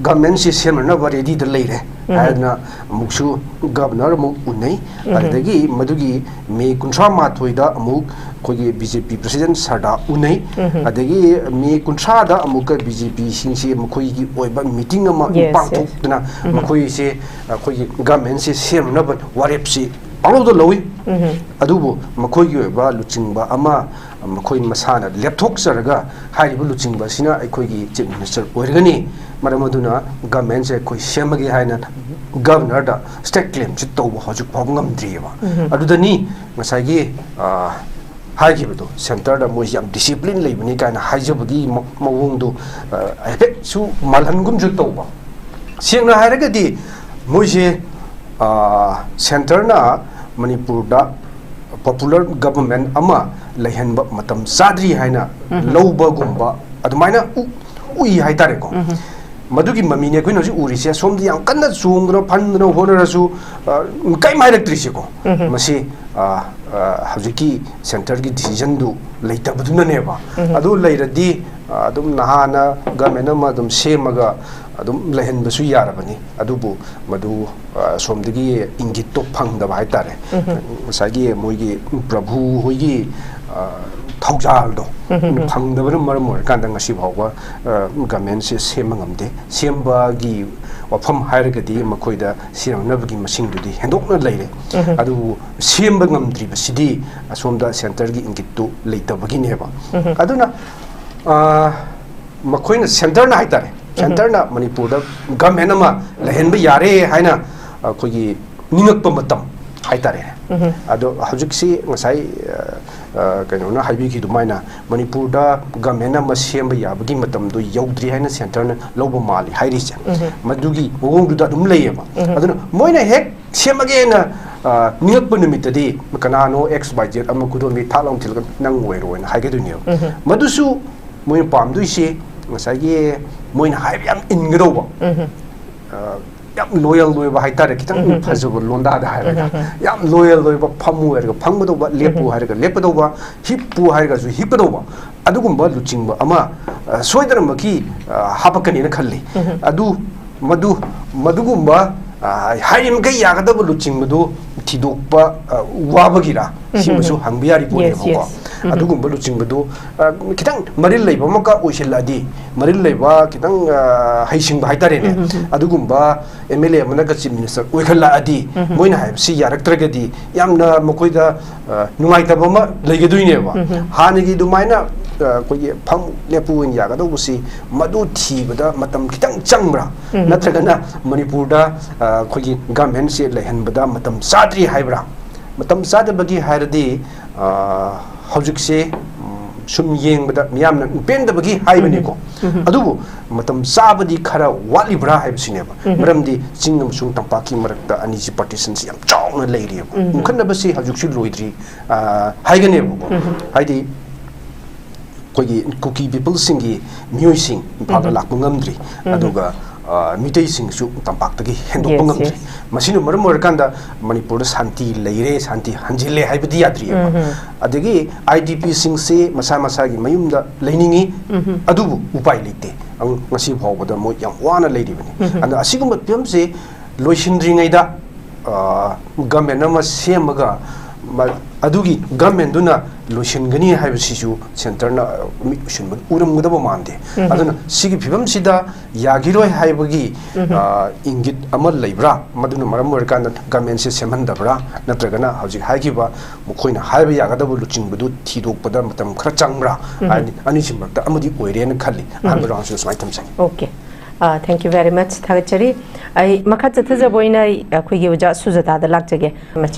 ꯒꯃꯦꯟꯁꯤ ꯁꯦꯝꯅꯅꯕ ꯔꯦꯗꯤꯗ ꯂꯩꯔꯦ ꯍꯥꯏꯗꯅ ꯑꯃꯨꯛꯁꯨ ꯒꯕꯅꯔ ꯑꯃꯨꯛ ꯎꯅꯩ꯫ ꯑꯗꯨꯗꯒꯤ ꯃꯗꯨꯒꯤ ꯃꯦ ꯀꯨꯟꯊ꯭ꯔꯥ ꯃꯥꯊꯣꯏꯗ ꯑꯃꯨꯛ ꯑꯩꯈꯣꯏꯒꯤ ꯕꯤ ꯖꯦ ꯄꯤ ꯄ꯭ꯔꯁꯤꯗꯦꯟ ꯁꯔꯗꯥ ꯎꯅꯩ꯫ ꯑꯗꯒꯤ ꯃꯦ ꯀꯨꯟꯊ꯭ꯔꯥꯗ ꯑꯃꯨꯛꯀ ꯕꯤ ꯖꯦ ꯄꯤꯁꯤꯡꯁꯤ ꯃꯈꯣꯏꯒꯤ ꯑꯣꯏꯕ ꯃꯤꯇꯤꯡ ꯑꯃ ꯄꯥꯡꯊꯣꯛꯇꯨꯅ ꯃꯈꯣꯏꯁꯦ ꯑꯩꯈꯣꯏꯒꯤ ꯒꯃꯦꯟꯁꯦ ꯁꯦꯝꯅꯅꯕ ꯋꯥꯔꯦꯞꯁꯤ ꯄꯥꯡꯂꯧꯗ ꯂꯧꯏ꯫ ꯑꯗꯨꯕꯨ ꯃꯈꯣꯏꯒꯤ ꯑꯣꯏꯕ ꯂꯨꯆꯤꯡꯕ ꯑꯃ ꯃꯈꯣꯏ ꯃꯁꯥꯅ ꯂꯦꯞꯊꯣꯛꯆꯔꯒ ꯍꯥꯏꯔꯤꯕ ꯂꯨꯆꯤꯡꯕ ꯑꯁꯤꯅ ꯑꯩꯈꯣꯏꯒꯤ ꯆꯤꯐ ꯃꯤꯅꯤꯁꯇꯔ ꯑꯣꯏꯔꯒꯅꯤ, ꯃꯔꯝ ꯑꯗꯨꯅ ꯒꯃꯦꯟꯁꯦ ꯑꯩꯈꯣꯏ ꯁꯦꯝꯃꯒꯦ ꯍꯥꯏꯅ ꯒꯕꯅꯔꯗ ꯁ꯭ꯇꯦꯠ ꯀ꯭ꯂꯦꯝꯁꯤ ꯇꯧꯕ ꯍꯧꯖꯤꯛ ꯐꯥꯎꯕ ꯉꯝꯗ꯭ꯔꯤꯑꯕ꯫ ꯑꯗꯨꯗꯅꯤ ꯉꯁꯥꯏꯒꯤ, ꯑ, ꯍꯥꯏꯈꯤꯕꯗꯣ, ꯁꯦꯟꯇꯔꯗ ꯃꯣꯏꯁꯤ ꯌꯥꯝ ꯗꯤꯁꯤꯄ꯭ꯂꯤꯟ ꯂꯩꯕꯅꯤ ꯀꯥꯏꯅ ꯍꯥꯏꯖꯕꯒꯤ ꯃ-, ꯃꯑꯣꯡꯗꯣ, ꯑ, ꯍꯥꯏꯐꯦꯠꯁꯨ ꯃꯥꯜꯍꯟꯒꯨꯝꯁꯨ ꯇꯧꯕ꯫ ꯁꯦꯡꯅ ꯍꯥꯏꯔꯒꯗꯤ ꯃꯣꯏꯁꯦ, ꯑ, ꯁꯦꯟꯇꯔꯅ ꯃꯅꯤꯄꯨꯔꯗ ꯄꯣꯄꯨꯂꯔ ꯒꯕꯔꯟꯃꯦꯟ ꯑꯃ ꯂꯩꯍꯟꯕ ꯃꯇꯝ ꯆꯥꯗ꯭ꯔꯤ ꯍꯥꯏꯅ ꯂꯧꯕꯒꯨꯝꯕ ꯑꯗꯨꯃꯥꯏꯅ ꯎ-, ꯎꯏ ꯍꯥꯏꯇꯥꯔꯦꯀꯣ꯫ ꯃꯗꯨꯒꯤ ꯃꯃꯤꯅꯦ ꯑꯩꯈꯣꯏꯅ ꯍꯧꯖꯤꯛ ꯎꯔꯤꯁꯦ꯫ ꯁꯣꯝꯗ ꯌꯥꯝ ꯀꯟꯅ ꯆꯣꯡꯗꯅ ꯐꯟꯗꯅ ꯍꯣꯠꯅꯔꯁꯨ, ꯑ, ꯀꯔꯤꯝ ꯍꯥꯏꯔꯛꯇ꯭ꯔꯤꯁꯦꯀꯣ꯫ ꯃꯁꯤ, ꯑ, ꯑ, ꯍꯧꯖꯤꯛꯀꯤ ꯁꯦꯟꯇꯔꯒꯤ ꯗꯤꯁꯤꯖꯟꯗꯨ ꯂꯩꯇꯕꯗꯨꯅꯅꯦꯕ꯫ ꯑꯗꯨ ꯂꯩꯔꯗꯤ, ꯑ, ꯑꯗꯨꯝ ꯅꯍꯥꯟꯅ ꯒꯃꯦꯟ ꯑꯃ ꯑꯗꯨꯝ ꯁꯦꯝꯃꯒ ꯑꯗꯨꯝ ꯂꯩꯍꯟꯕꯁꯨ ꯌꯥꯔꯕꯅꯤ꯫ ꯑꯗꯨꯕꯨ ꯃꯗꯨ, ꯑ, ꯁꯣꯝꯗꯒꯤ ꯏꯪꯒꯤꯠꯇꯣ ꯐꯪꯗꯕ ꯍꯥꯏꯇꯥꯔꯦ꯫ ꯉꯁꯥꯏꯒꯤ ꯃꯣꯏꯒꯤ ꯄ꯭ꯔꯚꯨ ꯍꯣꯏꯒꯤ, ꯑ, ꯊꯧꯖꯥꯜꯗꯣ ꯐꯪꯗꯕꯅ ꯃꯔꯝ ꯑꯣꯏꯔꯀꯥꯟꯗ ꯉꯁꯤ ꯐꯥꯎꯕ, ꯑ, ꯒꯃꯦꯟꯁꯦ ꯁꯦꯝꯕ ꯉꯝꯗꯦ꯫ ꯁꯦꯝꯕꯒꯤ ꯋꯥꯐꯝ ꯍꯥꯏꯔꯒꯗꯤ ꯃꯈꯣꯏꯗ ꯁꯦꯝꯅꯕꯒꯤ ꯃꯁꯤꯡꯗꯨꯗꯤ ꯍꯦꯟꯗꯣꯛꯅ ꯂꯩꯔꯦ꯫ ꯑꯗꯨꯕꯨ ꯁꯦꯝꯕ ꯉꯝꯗ꯭ꯔꯤꯕꯁꯤꯗꯤ ꯑꯁꯣꯝꯗ ꯁꯦꯟꯇꯔꯒꯤ ꯏꯪꯒꯤꯠꯇꯨ ꯂꯩꯇꯕꯒꯤꯅꯦꯕ꯫ ꯑꯗꯨꯅ, ꯑ, ꯃꯈꯣꯏꯅ, ꯁꯦꯟꯇꯔꯅ ꯍꯥꯏꯇꯥꯔꯦ, ꯁꯦꯟꯇꯔꯅ ꯃꯅꯤꯄꯨꯔꯗ ꯒꯃꯦꯟ ꯑꯃ ꯂꯩꯍꯟꯕ ꯌꯥꯔꯦ ꯍꯥꯏꯅ ꯑꯩꯈꯣꯏꯒꯤ ꯅꯤꯡꯉꯛꯄ ꯃꯇꯝ ꯍꯥꯏꯇꯥꯔꯦ꯫ ꯑꯗꯣ ꯍꯧꯖꯤꯛꯁꯤ ꯉꯁꯥꯏ, ꯑ, ꯑ, ꯀꯩꯅꯣꯅ ꯍꯥꯏꯕꯤꯈꯤ ꯑꯗꯨꯃꯥꯏꯅ ꯃꯅꯤꯄꯨꯔꯗ ꯒꯃꯦꯟ ꯑꯃ ꯁꯦꯝꯕ ꯌꯥꯕꯒꯤ ꯃꯇꯝꯗꯣ ꯌꯧꯗ꯭ꯔꯤ ꯍꯥꯏꯅ ꯁꯦꯟꯇꯔꯅ ꯂꯧꯕ ꯃꯥꯜꯂꯤ ꯍꯥꯏꯔꯤꯁꯦ꯫ ꯃꯗꯨꯒꯤ ꯃꯑꯣꯡꯗꯨꯗ ꯑꯗꯨꯝ ꯂꯩꯌꯦꯕ꯫ ꯑꯗꯨꯅ ꯃꯣꯏꯅ ꯍꯦꯛ ꯁꯦꯝꯃꯒꯦꯅ, ꯑ, ꯅꯤꯡꯉꯛꯄ ꯅꯨꯃꯤꯠꯇꯗꯤ ꯀꯅꯥꯅꯣ X Y Z ꯑꯃ ꯈꯨꯗꯣꯝꯕꯤ ꯊꯥꯛ ꯂꯥꯎꯅ ꯊꯤꯜꯂꯒ "ꯅꯪ ꯑꯣꯏꯔꯣꯏꯅ" ꯍꯥꯏꯒꯗꯣꯏꯅꯦꯕ꯫ ꯃꯗꯨꯁꯨ ꯃꯣꯏꯅ ꯄꯥꯝꯗꯣꯏꯁꯦ ꯉꯁꯥꯏꯒꯤ ꯃꯣꯏꯅ ꯍꯥꯏꯕ ꯌꯥꯝ ꯏꯟꯒꯗꯧꯕ꯫ ꯑ, ꯌꯥꯝ ꯂꯣꯌꯦꯜ ꯑꯣꯏꯕ ꯍꯥꯏꯇꯥꯔꯦ, ꯈꯤꯇꯪ ꯐꯖꯕ ꯂꯣꯟꯗꯥꯗ ꯍꯥꯏꯔꯒ, ꯌꯥꯝ ꯂꯣꯌꯦꯜ ꯑꯣꯏꯕ, ꯐꯝꯃꯨ ꯍꯥꯏꯔꯒ ꯐꯝꯒꯗꯧꯕ, ꯂꯦꯞꯄꯨ ꯍꯥꯏꯔꯒ ꯂꯦꯞꯀꯗꯧꯕ, ꯍꯤꯞꯄꯨ ꯍꯥꯏꯔꯒꯁꯨ ꯍꯤꯞꯀꯗꯧꯕ, ꯑꯗꯨꯒꯨꯝꯕ ꯂꯨꯆꯤꯡꯕ ꯑꯃ ꯑ, ꯁꯣꯏꯗꯅꯃꯛꯀꯤ ꯑ, ꯍꯥꯄꯛꯀꯅꯤꯅ ꯈꯜꯂꯤ꯫ ꯑꯗꯨ ꯃꯗꯨ ꯃꯗꯨꯒꯨꯝꯕ ꯑ, ꯍꯥꯏꯔꯤꯃꯈꯩ ꯌꯥꯒꯗꯕ ꯂꯨꯆꯤꯡꯕꯗꯨ ꯊꯤꯗꯣꯛꯄ ꯑ, ꯋꯥꯕꯒꯤꯔ, ꯁꯤꯃꯁꯨ ꯍꯪꯕ ꯌꯥꯔꯤ ꯄꯣꯠꯅꯦꯕꯀꯣ꯫ ꯑꯗꯨꯒꯨꯝꯕ ꯂꯨꯆꯤꯡꯕꯗꯨ ꯑ, ꯈꯤꯇꯪ ꯃꯔꯤꯜ ꯂꯩꯕ ꯑꯃꯒ ꯑꯣꯏꯁꯤꯜꯂꯛꯑꯗꯤ, ꯃꯔꯤꯜ ꯂꯩꯕ, ꯈꯤꯇꯪ ꯑ, ꯍꯩꯁꯤꯡꯕ ꯍꯥꯏꯇꯥꯔꯦꯅꯦ, ꯑꯗꯨꯒꯨꯝꯕ ꯑꯦꯝ ꯑꯦꯜ ꯑꯦ ꯑꯃꯅꯒ ꯆꯤꯐ ꯃꯤꯅꯤꯁꯇꯔ ꯑꯣꯏꯈꯠꯂꯛꯑꯗꯤ, ꯃꯣꯏꯅ ꯍꯥꯏꯕꯁꯤ ꯌꯥꯔꯛꯇ꯭ꯔꯒꯗꯤ ꯌꯥꯝꯅ ꯃꯈꯣꯏꯗ ꯑ, ꯅꯨꯡꯉꯥꯏꯇꯕ ꯑꯃ ꯂꯩꯒꯗꯣꯏꯅꯦꯕ꯫ ꯍꯥꯟꯅꯒꯤ ꯑꯗꯨꯃꯥꯏꯅ ꯑ, ꯑꯩꯈꯣꯏꯒꯤ ꯐꯝ ꯂꯦꯞꯄꯨ ꯑꯣꯏꯅ ꯌꯥꯒꯗꯧꯕꯁꯤ, ꯃꯗꯨ ꯊꯤꯕꯗ ꯃꯇꯝ ꯈꯤꯇꯪ ꯆꯪꯕ꯭ꯔꯥ? ꯅꯠꯇ꯭ꯔꯒꯅ ꯃꯅꯤꯄꯨꯔꯗ ꯑ, ꯑꯩꯈꯣꯏꯒꯤ ꯒꯃꯦꯟꯁꯦ ꯂꯩꯍꯟꯕꯗ ꯃꯇꯝ ꯆꯥꯗ꯭ꯔꯤ ꯍꯥꯏꯕ꯭ꯔꯥ? ꯃꯇꯝ ꯆꯥꯗꯕꯒꯤ ꯍꯥꯏꯔꯗꯤ, ꯑ, ꯍꯧꯖꯤꯛꯁꯦ, ꯎꯝ, ꯁꯨꯝ ꯌꯦꯡꯕꯗ ꯃꯤꯌꯥꯝꯅ ꯄꯦꯟꯗꯕꯒꯤ ꯍꯥꯏꯕꯅꯤꯀꯣ꯫ ꯑꯗꯨꯕꯨ ꯃꯇꯝ ꯆꯥꯕꯗꯤ ꯈꯔ ꯋꯥꯠꯂꯤꯕ꯭ꯔꯥ ꯍꯥꯏꯕꯁꯤꯅꯦꯕ꯫ ꯃꯔꯝꯗꯤ ꯆꯤꯡ ꯑꯃꯁꯨꯡ ꯇꯝꯄꯥꯛꯀꯤ ꯃꯔꯛꯇ ꯑꯅꯤꯁꯤ ꯄꯥꯔꯇꯤꯁꯟꯁꯤ ꯌꯥꯝ ꯆꯥꯎꯅ ꯂꯩꯔꯤꯑꯕ꯫ ꯎꯝ꯫ ꯎꯝꯈꯠꯅꯕꯁꯤ ꯍꯧꯖꯤꯛꯁꯨ ꯂꯣꯏꯗ꯭ꯔꯤ, ꯑ, ꯍꯥꯏꯒꯅꯦꯕꯀꯣ꯫ ꯎꯝ꯫ ꯍꯥꯏꯗꯤ ꯑꯩꯈꯣꯏꯒꯤ ꯀꯨꯀꯤ ꯄꯤꯄꯜꯁꯤꯡꯒꯤ ꯃꯤꯑꯣꯏꯁꯤꯡ ꯏꯝꯐꯥꯜꯗ ꯎꯝ꯫ ꯂꯥꯛꯄ ꯉꯝꯗ꯭ꯔꯤ꯫ ꯎꯝ꯫ ꯑꯗꯨꯒ, ꯑ, ꯃꯤꯇꯩꯁꯤꯡꯁꯨ ꯇꯝꯄꯥꯛꯇꯒꯤ ꯍꯦꯟꯗꯣꯛꯄ Yes, ꯉꯝꯗ꯭ꯔꯤ꯫ Yes꯫ ꯃꯁꯤꯅ ꯃꯔꯝ ꯑꯣꯏꯔꯀꯥꯟꯗ ꯃꯅꯤꯄꯨꯔꯗ ꯁꯥꯟꯇꯤ ꯂꯩꯔꯦ, ꯁꯥꯟꯇꯤ ꯍꯟꯖꯤꯜꯂꯦ ꯍꯥꯏꯕꯗꯤ ꯌꯥꯗ꯭ꯔꯤꯑꯕ꯫ ꯎꯝ꯫ ꯑꯗꯒꯤ ꯑꯥꯏ ꯗꯤ ꯄꯤꯁꯤꯡꯁꯦ ꯃꯁꯥ ꯃꯁꯥꯒꯤ ꯃꯌꯨꯝꯗ ꯂꯩꯅꯤꯡꯉꯤ, ꯎꯝ꯫ ꯑꯗꯨꯕꯨ ꯎꯄꯥꯏ ꯂꯩꯇꯦ꯫ ꯑꯗꯨ ꯉꯁꯤ ꯐꯥꯎꯕꯗ ꯃꯣꯏ ꯌꯥꯝ ꯋꯥꯅ ꯂꯩꯔꯤꯕꯅꯤ꯫ ꯎꯝ꯫ ꯑꯗꯣ ꯑꯁꯤꯒꯨꯝꯕ ꯐꯤꯕꯝꯁꯦ ꯂꯣꯏꯁꯤꯟꯗ꯭ꯔꯤꯉꯩꯗ, ꯑ, ꯒꯃꯦꯟ ꯑꯃ ꯁꯦꯝꯃꯒ ꯃ-, ꯑꯗꯨꯒꯤ ꯒꯃꯦꯟꯗꯨꯅ ꯂꯣꯏꯁꯤꯟꯒꯅꯤ ꯍꯥꯏꯕꯁꯤꯁꯨ ꯁꯦꯟꯇꯔꯅ ꯃꯤꯠ ꯎꯁꯤꯟꯕ ꯎꯔꯝꯒꯗꯕ ꯃꯥꯟꯗꯦ꯫ ꯎꯝ꯫ ꯑꯗꯨꯅ ꯁꯤꯒꯤ ꯐꯤꯕꯝꯁꯤꯗ ꯌꯥꯈꯤꯔꯣꯏ ꯍꯥꯏꯕꯒꯤ, ꯎꯝ꯫ ꯑ, ꯏꯪꯒꯤꯠ ꯑꯃ ꯂꯩꯕ꯭ꯔꯥ? ꯃꯗꯨꯅ ꯃꯔꯝ ꯑꯣꯏꯔꯀꯥꯟꯗ ꯒꯃꯦꯟꯁꯦ ꯁꯦꯝꯍꯟꯗꯕ꯭ꯔꯥ? ꯅꯠꯇ꯭ꯔꯒꯅ ꯍꯧꯖꯤꯛ ꯍꯥꯏꯈꯤꯕ ꯃꯈꯣꯏꯅ ꯍꯥꯏꯕ ꯌꯥꯒꯗꯕ ꯂꯨꯆꯤꯡꯕꯗꯨ ꯊꯤꯗꯣꯛꯄꯗ ꯃꯇꯝ ꯈꯔ ꯆꯪꯕ꯭ꯔꯥ? ꯎꯝ꯫ ꯍꯥꯏꯗꯤ ꯑꯅꯤꯁꯤ ꯃꯔꯛꯇ ꯑꯃꯗꯤ ꯑꯣꯏꯔꯦꯅ ꯈꯜꯂꯤ꯫ ꯎꯝ꯫ ꯑꯍꯥꯟꯕ ꯔꯥꯎꯟꯁꯤꯗ ꯁꯨꯃꯥꯏꯅ ꯊꯝꯖꯒꯦ꯫ Okay꯫ ꯑ, thank you very much꯫ ꯊꯥꯒꯠꯆꯔꯤ꯫ ꯑꯩ ꯃꯈꯥ ꯆꯠꯊꯖꯕ ꯑꯣꯏꯅ ꯑꯩ, ꯑꯩꯈꯣꯏꯒꯤ ꯑꯣꯖꯥ ꯁꯨꯖꯥꯇꯥꯗ ꯂꯥꯛꯆꯒꯦ꯫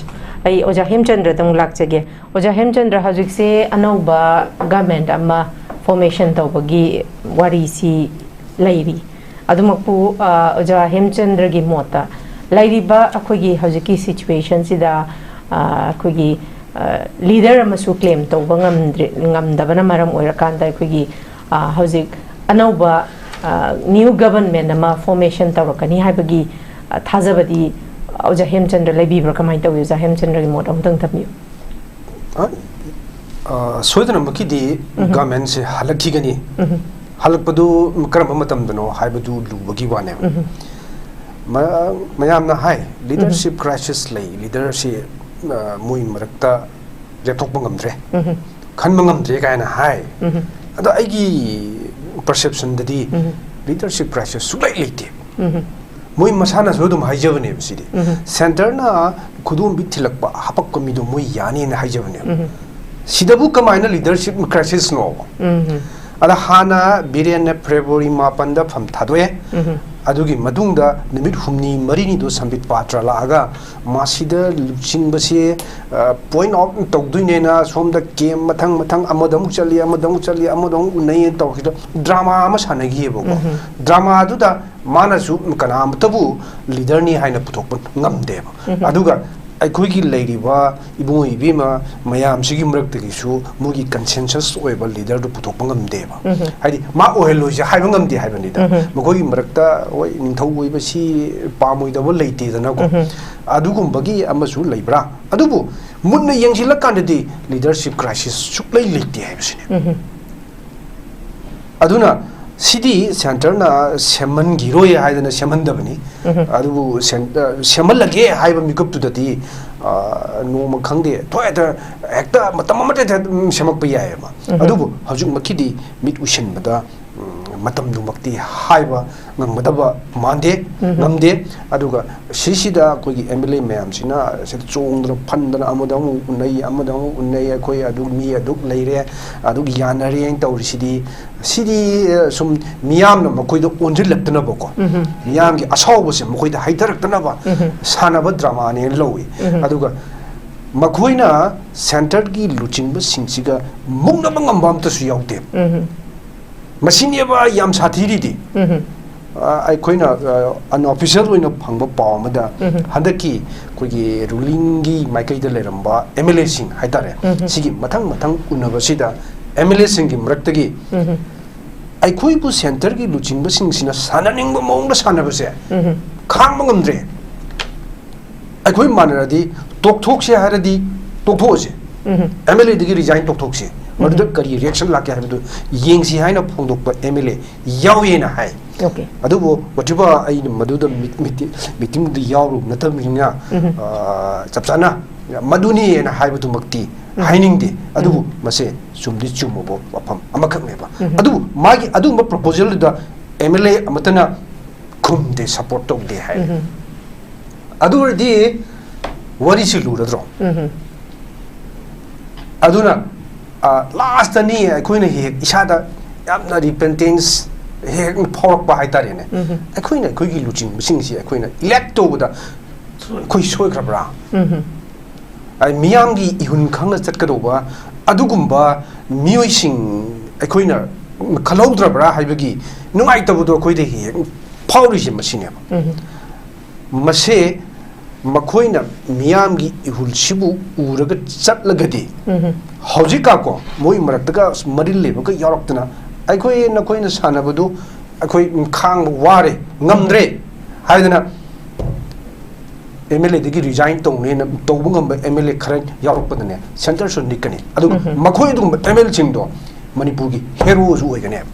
ꯑꯩ ꯑꯣꯖꯥ ꯍꯦꯝꯆꯟꯗ꯭ꯔꯗ ꯑꯃꯨꯛ ꯂꯥꯛꯆꯒꯦ꯫ ꯑꯣꯖꯥ ꯍꯦꯝꯆꯟꯗ꯭ꯔ, ꯍꯧꯖꯤꯛꯁꯦ ꯑꯅꯧꯕ ꯒꯃꯦꯟ ꯑꯃ ꯐꯣꯔꯃꯦꯁꯟ ꯇꯧꯕꯒꯤ ꯋꯥꯔꯤꯁꯤ ꯂꯩꯔꯤ꯫ ꯑꯗꯨꯃꯛꯄꯨ, ꯑ, ꯑꯣꯖꯥ ꯍꯦꯝꯆꯟꯗ꯭ꯔꯒꯤ ꯃꯣꯠꯇ ꯂꯩꯔꯤꯕ ꯑꯩꯈꯣꯏꯒꯤ ꯍꯧꯖꯤꯛꯀꯤ ꯁꯤꯆꯨꯋꯦꯁꯟꯁꯤꯗ, ꯑ, ꯑꯩꯈꯣꯏꯒꯤ, ꯑ, ꯂꯤꯗꯔ ꯑꯃꯁꯨ ꯀ꯭ꯂꯦꯝ ꯇꯧꯕ ꯉꯝꯗ꯭ꯔꯤ-, ꯉꯝꯗꯕꯅ ꯃꯔꯝ ꯑꯣꯏꯔꯀꯥꯟꯗ ꯑꯩꯈꯣꯏꯒꯤ, ꯑ, ꯍꯧꯖꯤꯛ ꯑꯅꯧꯕ, ꯑ, ꯅ꯭ꯌꯨ ꯒꯕꯔꯟꯃꯦꯟ ꯑꯃ ꯐꯣꯔꯃꯦꯁꯟ ꯇꯧꯔꯛꯀꯅꯤ ꯍꯥꯏꯕꯒꯤ, ꯑ, ꯊꯥꯖꯕꯗꯤ ꯑꯣꯖꯥ ꯍꯦꯝꯆꯟꯗ꯭ꯔ ꯂꯩꯕꯤꯕ꯭ꯔꯥ? ꯀꯃꯥꯏꯅ ꯇꯧꯏ? ꯑꯣꯖꯥ ꯍꯦꯝꯆꯟꯗ꯭ꯔꯒꯤ ꯃꯣꯠ ꯑꯃꯨꯛꯇꯪ ꯊꯝꯕꯤꯌꯨ꯫ ꯑ, ꯑ, ꯁꯣꯏꯗꯅꯃꯛꯀꯤꯗꯤ ꯎꯝ꯫ ꯒꯚꯔꯟꯃꯦꯟꯁꯦ ꯍꯜꯂꯛꯈꯤꯒꯅꯤ꯫ ꯎꯝ꯫ ꯍꯜꯂꯛꯄꯗꯨ ꯀꯔꯝꯕ ꯃꯇꯝꯗꯅꯣ ꯍꯥꯏꯕꯗꯨ ꯂꯨꯕꯒꯤ ꯋꯥꯅꯦꯕ꯫ ꯎꯝ꯫ ꯃ-, ꯃꯌꯥꯝꯅ ꯍꯥꯏ, ꯂꯤꯗꯔꯁꯤꯞ ꯀ꯭ꯔꯥꯏꯁꯤꯁ ꯂꯩ, ꯂꯤꯗꯔꯁꯤ, ꯑ, ꯃꯣꯏ ꯃꯔꯛꯇ ꯂꯦꯞꯊꯣꯛꯄ ꯉꯝꯗ꯭ꯔꯦ, ꯎꯝ꯫ ꯈꯟꯕ ꯉꯝꯗ꯭ꯔꯦ ꯀꯥꯏꯅ ꯍꯥꯏ꯫ ꯎꯝ꯫ ꯑꯗꯣ ꯑꯩꯒꯤ ꯄꯔꯁꯦꯞꯁꯟꯗꯗꯤ ꯎꯝ꯫ ꯂꯤꯗꯔꯁꯤꯞ ꯀ꯭ꯔꯥꯏꯁꯤꯁ ꯁꯨꯛꯂꯩ ꯂꯩꯇꯦ꯫ ꯎꯝ꯫ ꯃꯣꯏ ꯃꯁꯥꯅꯁꯨ ꯑꯗꯨꯝ ꯍꯥꯏꯖꯕꯅꯦꯕ ꯁꯤꯗꯤ꯫ ꯎꯝ꯫ ꯁꯦꯟꯇꯔꯅ ꯈꯨꯗꯣꯝꯕꯤ ꯊꯤꯜꯂꯛꯄ ꯍꯥꯄꯛꯄ ꯃꯤꯗꯣ ꯃꯣꯏ ꯌꯥꯅꯤꯅ ꯍꯥꯏꯖꯕꯅꯦꯕ꯫ ꯎꯝ꯫ ꯁꯤꯗꯕꯨ ꯀꯃꯥꯏꯅ ꯂꯤꯗꯔꯁꯤꯞ ꯀ꯭ꯔꯥꯏꯁꯤꯁꯅꯣꯕ? ꯎꯝ꯫ ꯑꯗ ꯍꯥꯟꯅ ꯕꯤꯔꯦꯟꯅ ꯐꯦꯕ꯭ꯔꯨꯋꯥꯔꯤ ꯃꯥꯄꯟꯗ ꯐꯝ ꯊꯥꯗꯣꯛꯑꯦ꯫ ꯎꯝ꯫ ꯑꯗꯨꯒꯤ ꯃꯇꯨꯡꯗ ꯅꯨꯃꯤꯠ ꯍꯨꯝꯅꯤ ꯃꯔꯤꯅꯤꯗꯣ ꯁꯝꯕꯤꯠ ꯄꯥꯇ꯭ꯔ ꯂꯥꯛꯑꯒ ꯃꯁꯤꯗ ꯂꯨꯆꯤꯡꯕꯁꯦ, ꯑ, ꯄꯣꯏꯟꯠ ꯑꯥꯎꯠ ꯇꯧꯗꯣꯏꯅꯦꯅ ꯁꯣꯝꯗ ꯀꯦꯝ ꯃꯊꯪ ꯃꯊꯪ ꯑꯃꯗ ꯑꯃꯨꯛ ꯆꯠꯂꯤ, ꯑꯃꯗ ꯑꯃꯨꯛ ꯆꯠꯂꯤ, ꯑꯃꯗ ꯑꯃꯨꯛ ꯎꯅꯩ ꯇꯧꯈꯤꯗ ꯗ꯭ꯔꯃꯥ ꯑꯃ ꯁꯥꯟꯅꯈꯤꯑꯕꯀꯣ꯫ ꯎꯝ꯫ ꯗ꯭ꯔꯃꯥꯗꯨꯗ ꯃꯥꯅꯁꯨ ꯀꯅꯥꯃꯇꯕꯨ ꯂꯤꯗꯔꯅꯤ ꯍꯥꯏꯅ ꯄꯨꯊꯣꯛꯄ ꯉꯝꯗꯦꯕ꯫ ꯎꯝ꯫ ꯑꯗꯨꯒ ꯑꯩꯈꯣꯏꯒꯤ ꯂꯩꯔꯤꯕ ꯏꯕꯨꯡꯉꯣ ꯏꯕꯦꯝꯃ ꯃꯌꯥꯝꯁꯤꯒꯤ ꯃꯔꯛꯇꯒꯤꯁꯨ ꯃꯣꯏꯒꯤ ꯀꯟꯁꯦꯟꯁꯁ ꯑꯣꯏꯕ ꯂꯤꯗꯔꯗꯨ ꯄꯨꯊꯣꯛꯄ ꯉꯝꯗꯦꯕ꯫ ꯎꯝ꯫ ꯍꯥꯏꯗꯤ ꯃꯥ ꯑꯣꯏꯍꯜꯂꯣꯏꯁꯦ ꯍꯥꯏꯕ ꯉꯝꯗꯦ ꯍꯥꯏꯕꯅꯤꯗ꯫ ꯎꯝ꯫ ꯃꯈꯣꯏꯒꯤ ꯃꯔꯛꯇ, ꯍꯣꯏ, ꯅꯤꯡꯊꯧ ꯑꯣꯏꯕꯁꯤ ꯄꯥꯝꯃꯣꯏꯗꯕ ꯂꯩꯇꯦꯗꯅꯀꯣ꯫ ꯎꯝ꯫ ꯑꯗꯨꯒꯨꯝꯕꯒꯤ ꯑꯃꯁꯨ ꯂꯩꯕ꯭ꯔꯥ? ꯑꯗꯨꯕꯨ ꯃꯨꯟꯅ ꯌꯦꯡꯁꯤꯜꯂꯀꯥꯟꯗꯗꯤ ꯂꯤꯗꯔꯁꯤꯞ ꯀ꯭ꯔꯥꯏꯁꯤꯁ ꯁꯨꯛꯂꯩ ꯂꯩꯇꯦ ꯍꯥꯏꯕꯁꯤꯅꯤ꯫ ꯎꯝ꯫ ꯑꯗꯨꯅ ꯁꯤꯗꯤ ꯁꯦꯟꯇꯔꯅ ꯁꯦꯝꯍꯟꯈꯤꯔꯣꯏ ꯍꯥꯏꯗꯅ ꯁꯦꯝꯍꯟꯗꯕꯅꯤ꯫ ꯎꯝ꯫ ꯑꯗꯨꯕꯨ ꯁꯦꯟ-, ꯑ, ꯁꯦꯝꯍꯜꯂꯒꯦ ꯍꯥꯏꯕ ꯃꯤꯀꯨꯞꯇꯨꯗꯗꯤ, ꯑ, ꯅꯣꯡꯃ ꯈꯪꯗꯦ, ꯊꯣꯏ ꯍꯦꯛꯇ, ꯍꯦꯛꯇ ꯃꯇꯝ ꯑꯃꯗ ꯍꯦꯛꯇ ꯑꯗꯨꯝ ꯁꯦꯝꯃꯛꯄ ꯌꯥꯏꯑꯕ꯫ ꯎꯝ꯫ ꯑꯗꯨꯕꯨ ꯍꯧꯖꯤꯛꯃꯛꯀꯤꯗꯤ ꯃꯤꯠ ꯎꯏꯁꯤꯟꯕꯗ, ꯎꯝ, ꯃꯇꯝꯗꯨꯃꯛꯇꯤ ꯍꯥꯏꯕ ꯉꯝꯒꯗꯕ ꯃꯥꯟꯗꯦ, ꯎꯝ꯫ ꯉꯝꯗꯦ꯫ ꯑꯗꯨꯒ ꯁꯤꯁꯤꯗ ꯑꯩꯈꯣꯏꯒꯤ ꯑꯦꯝ ꯑꯦꯜ ꯑꯦ ꯃꯌꯥꯝꯁꯤꯅ ꯁꯤꯗ ꯆꯣꯡꯗꯅ ꯐꯟꯗꯅ ꯑꯃꯗ ꯑꯃꯨꯛ ꯎꯅꯩ, ꯑꯃꯗ ꯑꯃꯨꯛ ꯎꯅꯩ, ꯑꯩꯈꯣꯏ ꯑꯗꯨ ꯃꯤ ꯑꯗꯨꯛ ꯂꯩꯔꯦ, ꯑꯗꯨꯛ ꯌꯥꯅꯔꯦꯅ ꯇꯧꯔꯤꯁꯤꯗꯤ, ꯁꯤꯗꯤ, ꯑ, ꯁꯨꯝ ꯃꯤꯌꯥꯝꯅ ꯃꯈꯣꯏꯗ ꯑꯣꯟꯁꯤꯜꯂꯛꯇꯅꯕꯀꯣ, ꯎꯝ꯫ ꯃꯤꯌꯥꯝꯒꯤ ꯑꯁꯥꯎꯕꯁꯦ ꯃꯈꯣꯏꯗ ꯍꯩꯊꯔꯛꯇꯅꯕ ꯎꯝ꯫ ꯁꯥꯟꯅꯕ ꯗ꯭ꯔꯃꯥꯅꯦꯅ ꯂꯧꯏ꯫ ꯎꯝ꯫ ꯑꯗꯨꯒ ꯃꯈꯣꯏꯅ ꯁꯦꯟꯇꯔꯒꯤ ꯂꯨꯆꯤꯡꯕꯁꯤꯡꯁꯤꯒ ꯃꯨꯛꯅꯕ ꯉꯝꯕ ꯑꯝꯇꯁꯨ ꯌꯥꯎꯗꯦ꯫ ꯎꯝ꯫ ꯃꯁꯤꯅꯦꯕ ꯌꯥꯝ ꯁꯥꯊꯤꯔꯤꯗꯤ꯫ ꯎꯝ꯫ ꯑ, ꯑꯩꯈꯣꯏꯅ, ꯑ, ꯑꯟꯑꯣꯐꯤꯁꯤꯌꯦꯜ ꯑꯣꯏꯅ ꯐꯪꯕ ꯄꯥꯎ ꯑꯃꯗ, ꯎꯝ꯫ ꯍꯟꯗꯛꯀꯤ ꯑꯩꯈꯣꯏꯒꯤ ꯔꯨꯂꯤꯡꯒꯤ ꯃꯥꯏꯀꯩꯗ ꯂꯩꯔꯝꯕ ꯑꯦꯝ ꯑꯦꯜ ꯑꯦꯁꯤꯡ ꯍꯥꯏꯇꯥꯔꯦ, ꯎꯝ꯫ ꯁꯤꯒꯤ ꯃꯊꯪ ꯃꯊꯪ ꯎꯅꯕꯁꯤꯗ ꯑꯦꯝ ꯑꯦꯜ ꯑꯦꯁꯤꯡꯒꯤ ꯃꯔꯛꯇꯒꯤ ꯎꯝ꯫ ꯑꯩꯈꯣꯏꯕꯨ ꯁꯦꯟꯇꯔꯒꯤ ꯂꯨꯆꯤꯡꯕꯁꯤꯡꯁꯤꯅ ꯁꯥꯟꯅꯅꯤꯡꯕ ꯃꯑꯣꯡꯗ ꯁꯥꯟꯅꯕꯁꯦ ꯎꯝ꯫ ꯈꯥꯡꯕ ꯉꯝꯗ꯭ꯔꯦ꯫ ꯑꯩꯈꯣꯏ ꯃꯥꯟꯅꯔꯗꯤ ꯇꯣꯛꯊꯣꯛꯁꯦ ꯍꯥꯏꯔꯗꯤ ꯇꯣꯛꯊꯣꯛꯑꯁꯦ꯫ ꯑꯦꯝ ꯑꯦꯜ ꯑꯦꯗꯒꯤ ꯔꯤꯖꯥꯏꯟ ꯇꯧꯊꯣꯛꯁꯦ꯫ ꯃꯗꯨꯗ ꯀꯔꯤ ꯔꯤꯌꯦꯛꯁꯟ ꯂꯥꯛꯀꯦ ꯍꯥꯏꯕꯗꯨ ꯌꯦꯡꯁꯤ ꯍꯥꯏꯅ ꯐꯣꯡꯗꯣꯛꯄ ꯑꯦꯝ ꯑꯦꯜ ꯑꯦ ꯌꯥꯎꯏꯅ ꯍꯥꯏ꯫ ꯑꯣꯀꯦ꯫ ꯑꯗꯨꯕꯨ ꯋꯥꯇꯤꯕ ꯑꯩꯅ ꯃꯗꯨꯗ ꯃꯤꯇꯤꯡꯗꯨꯗ ꯌꯥꯎꯔꯨꯕ ꯅꯠꯇꯕꯅꯤꯅ, ꯑ, ꯆꯞ ꯆꯥꯅ ꯃꯗꯨꯅꯤꯅ ꯍꯥꯏꯕꯗꯨꯃꯛꯇꯤ ꯍꯥꯏꯅꯤꯡꯗꯦ꯫ ꯑꯗꯨꯕꯨ ꯃꯁꯦ ꯆꯨꯝꯗꯤ ꯆꯨꯝꯃꯕ ꯋꯥꯐꯝ ꯑꯃꯈꯛꯅꯦꯕ꯫ ꯑꯗꯨꯕꯨ ꯃꯥꯒꯤ ꯑꯗꯨꯒꯨꯝꯕ ꯄ꯭ꯔꯣꯄꯣꯖꯦꯜꯗꯨꯗ ꯑꯦꯝ ꯑꯦꯜ ꯑꯦ ꯑꯃꯠꯇꯅ ꯈꯨꯝꯗꯦ, ꯁꯄꯣꯔꯠ ꯇꯧꯗꯦ ꯍꯥꯏ꯫ ꯑꯗꯨ ꯑꯣꯏꯔꯗꯤ ꯋꯥꯔꯤꯁꯤ ꯂꯨꯔꯗ꯭ꯔꯣ? ꯑꯗꯨꯅ, ꯑ, ꯂꯥꯁꯇꯅꯤ ꯑꯩꯈꯣꯏꯅ ꯍꯦꯛ ꯍꯦꯛ ꯏꯁꯥꯗ ꯌꯥꯝꯅ ꯔꯤꯄꯦꯟꯇꯦꯟꯁ ꯍꯦꯛ ꯍꯦꯛ ꯐꯥꯎꯔꯛꯄ ꯍꯥꯏꯇꯥꯔꯦꯅꯦ꯫ ꯑꯩꯈꯣꯏꯅ ꯑꯩꯈꯣꯏꯒꯤ ꯂꯨꯆꯤꯡꯕꯁꯤꯡꯁꯤ ꯑꯩꯈꯣꯏꯅ ꯏꯂꯦꯛ ꯇꯧꯕꯗ ꯑꯩꯈꯣꯏ ꯁꯣꯏꯈ꯭ꯔꯕ꯭ꯔꯥ? ꯑꯩ ꯃꯤꯌꯥꯝꯒꯤ ꯏꯍꯨꯟ ꯈꯪꯅ ꯆꯠꯀꯗꯧꯕ ꯑꯗꯨꯒꯨꯝꯕ ꯃꯤꯑꯣꯏꯁꯤꯡ ꯑꯩꯈꯣꯏꯅ ꯈꯜꯍꯧꯗ꯭ꯔꯕ꯭ꯔꯥ ꯍꯥꯏꯕꯒꯤ ꯅꯨꯡꯉꯥꯏꯇꯕꯗꯣ ꯑꯩꯈꯣꯏꯗ ꯍꯦꯛ ꯍꯦꯛ ꯐꯥꯎꯔꯤꯁꯦ ꯃꯁꯤꯅꯦꯕ꯫ ꯃꯁꯦ ꯃꯈꯣꯏꯅ ꯃꯤꯌꯥꯝꯒꯤ ꯏꯍꯨꯜꯁꯤꯕꯨ ꯎꯔꯒ ꯆꯠꯂꯒꯗꯤ, ꯍꯧꯖꯤꯛꯀꯥꯀꯣ ꯃꯣꯏ ꯃꯔꯛꯇꯒ ꯃꯔꯤꯜ ꯂꯩꯕꯒ ꯌꯥꯎꯔꯛꯇꯅ, "ꯑꯩꯈꯣꯏ ꯅꯈꯣꯏꯅ ꯁꯥꯟꯅꯕꯗꯨ ꯑꯩꯈꯣꯏ ꯈꯥꯡꯕ ꯋꯥꯔꯦ, ꯉꯝꯗ꯭ꯔꯦ" ꯍꯥꯏꯗꯅ ꯑꯦꯝ ꯑꯦꯜ ꯑꯦꯗꯒꯤ ꯔꯤꯖꯥꯏꯟ ꯇꯧꯅꯦꯅ ꯇꯧꯕ ꯉꯝꯕ ꯑꯦꯝ ꯑꯦꯜ ꯑꯦ ꯈꯔ ꯌꯥꯎꯔꯛꯄꯗꯅꯦ, ꯁꯦꯟꯇꯔꯁꯨ ꯅꯤꯛꯀꯅꯤ꯫ ꯑꯗꯨꯒ ꯃꯈꯣꯏ ꯑꯗꯨꯒꯨꯝꯕ ꯑꯦꯝ ꯑꯦꯜ ꯁꯤꯡꯗꯣ ꯃꯅꯤꯄꯨꯔꯒꯤ ꯍꯦꯔꯣꯁꯨ ꯑꯣꯏꯒꯅꯦꯕ꯫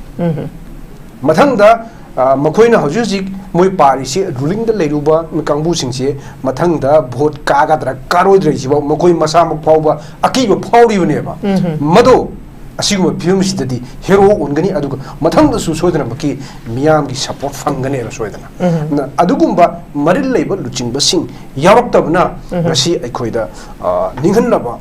ꯃꯊꯪꯗ, ꯑ, ꯃꯈꯣꯏꯅ ꯍꯧꯖꯤꯛ ꯍꯧꯖꯤꯛ ꯃꯣꯏ ꯄꯥꯔꯤꯁꯤ ꯔꯨꯂꯤꯡꯗ ꯂꯩꯔꯨꯕ ꯀꯥꯡꯕꯨꯁꯤꯡꯁꯦ ꯃꯊꯪꯗ ꯚꯣꯠ ꯀꯥꯒꯗ꯭ꯔꯥ ꯀꯥꯔꯣꯏꯗ꯭ꯔꯥ ꯍꯥꯏꯁꯤꯐꯥꯎ ꯃꯈꯣꯏ ꯃꯁꯥꯃꯛ ꯐꯥꯎꯕ ꯑꯀꯤꯕ ꯐꯥꯎꯔꯤꯕꯅꯦꯕ꯫ ꯃꯗꯣ ꯑꯁꯤꯒꯨꯝꯕ ꯐꯤꯕꯝꯁꯤꯗꯗꯤ ꯍꯦꯔꯣ ꯑꯣꯟꯒꯅꯤ, ꯑꯗꯨꯒ ꯃꯊꯪꯗꯁꯨ ꯁꯣꯏꯗꯅꯃꯛꯀꯤ ꯃꯤꯌꯥꯝꯒꯤ ꯁꯄꯣꯔꯠ ꯐꯪꯒꯅꯦꯕ ꯁꯣꯏꯗꯅ꯫ ꯅ-, ꯑꯗꯨꯒꯨꯝꯕ ꯃꯔꯤꯜ ꯂꯩꯕ ꯂꯨꯆꯤꯡꯕꯁꯤꯡ ꯌꯥꯎꯔꯛꯇꯕꯅ ꯉꯁꯤ ꯑꯩꯈꯣꯏꯗ, ꯑ, ꯅꯤꯡꯍꯟꯅꯕ,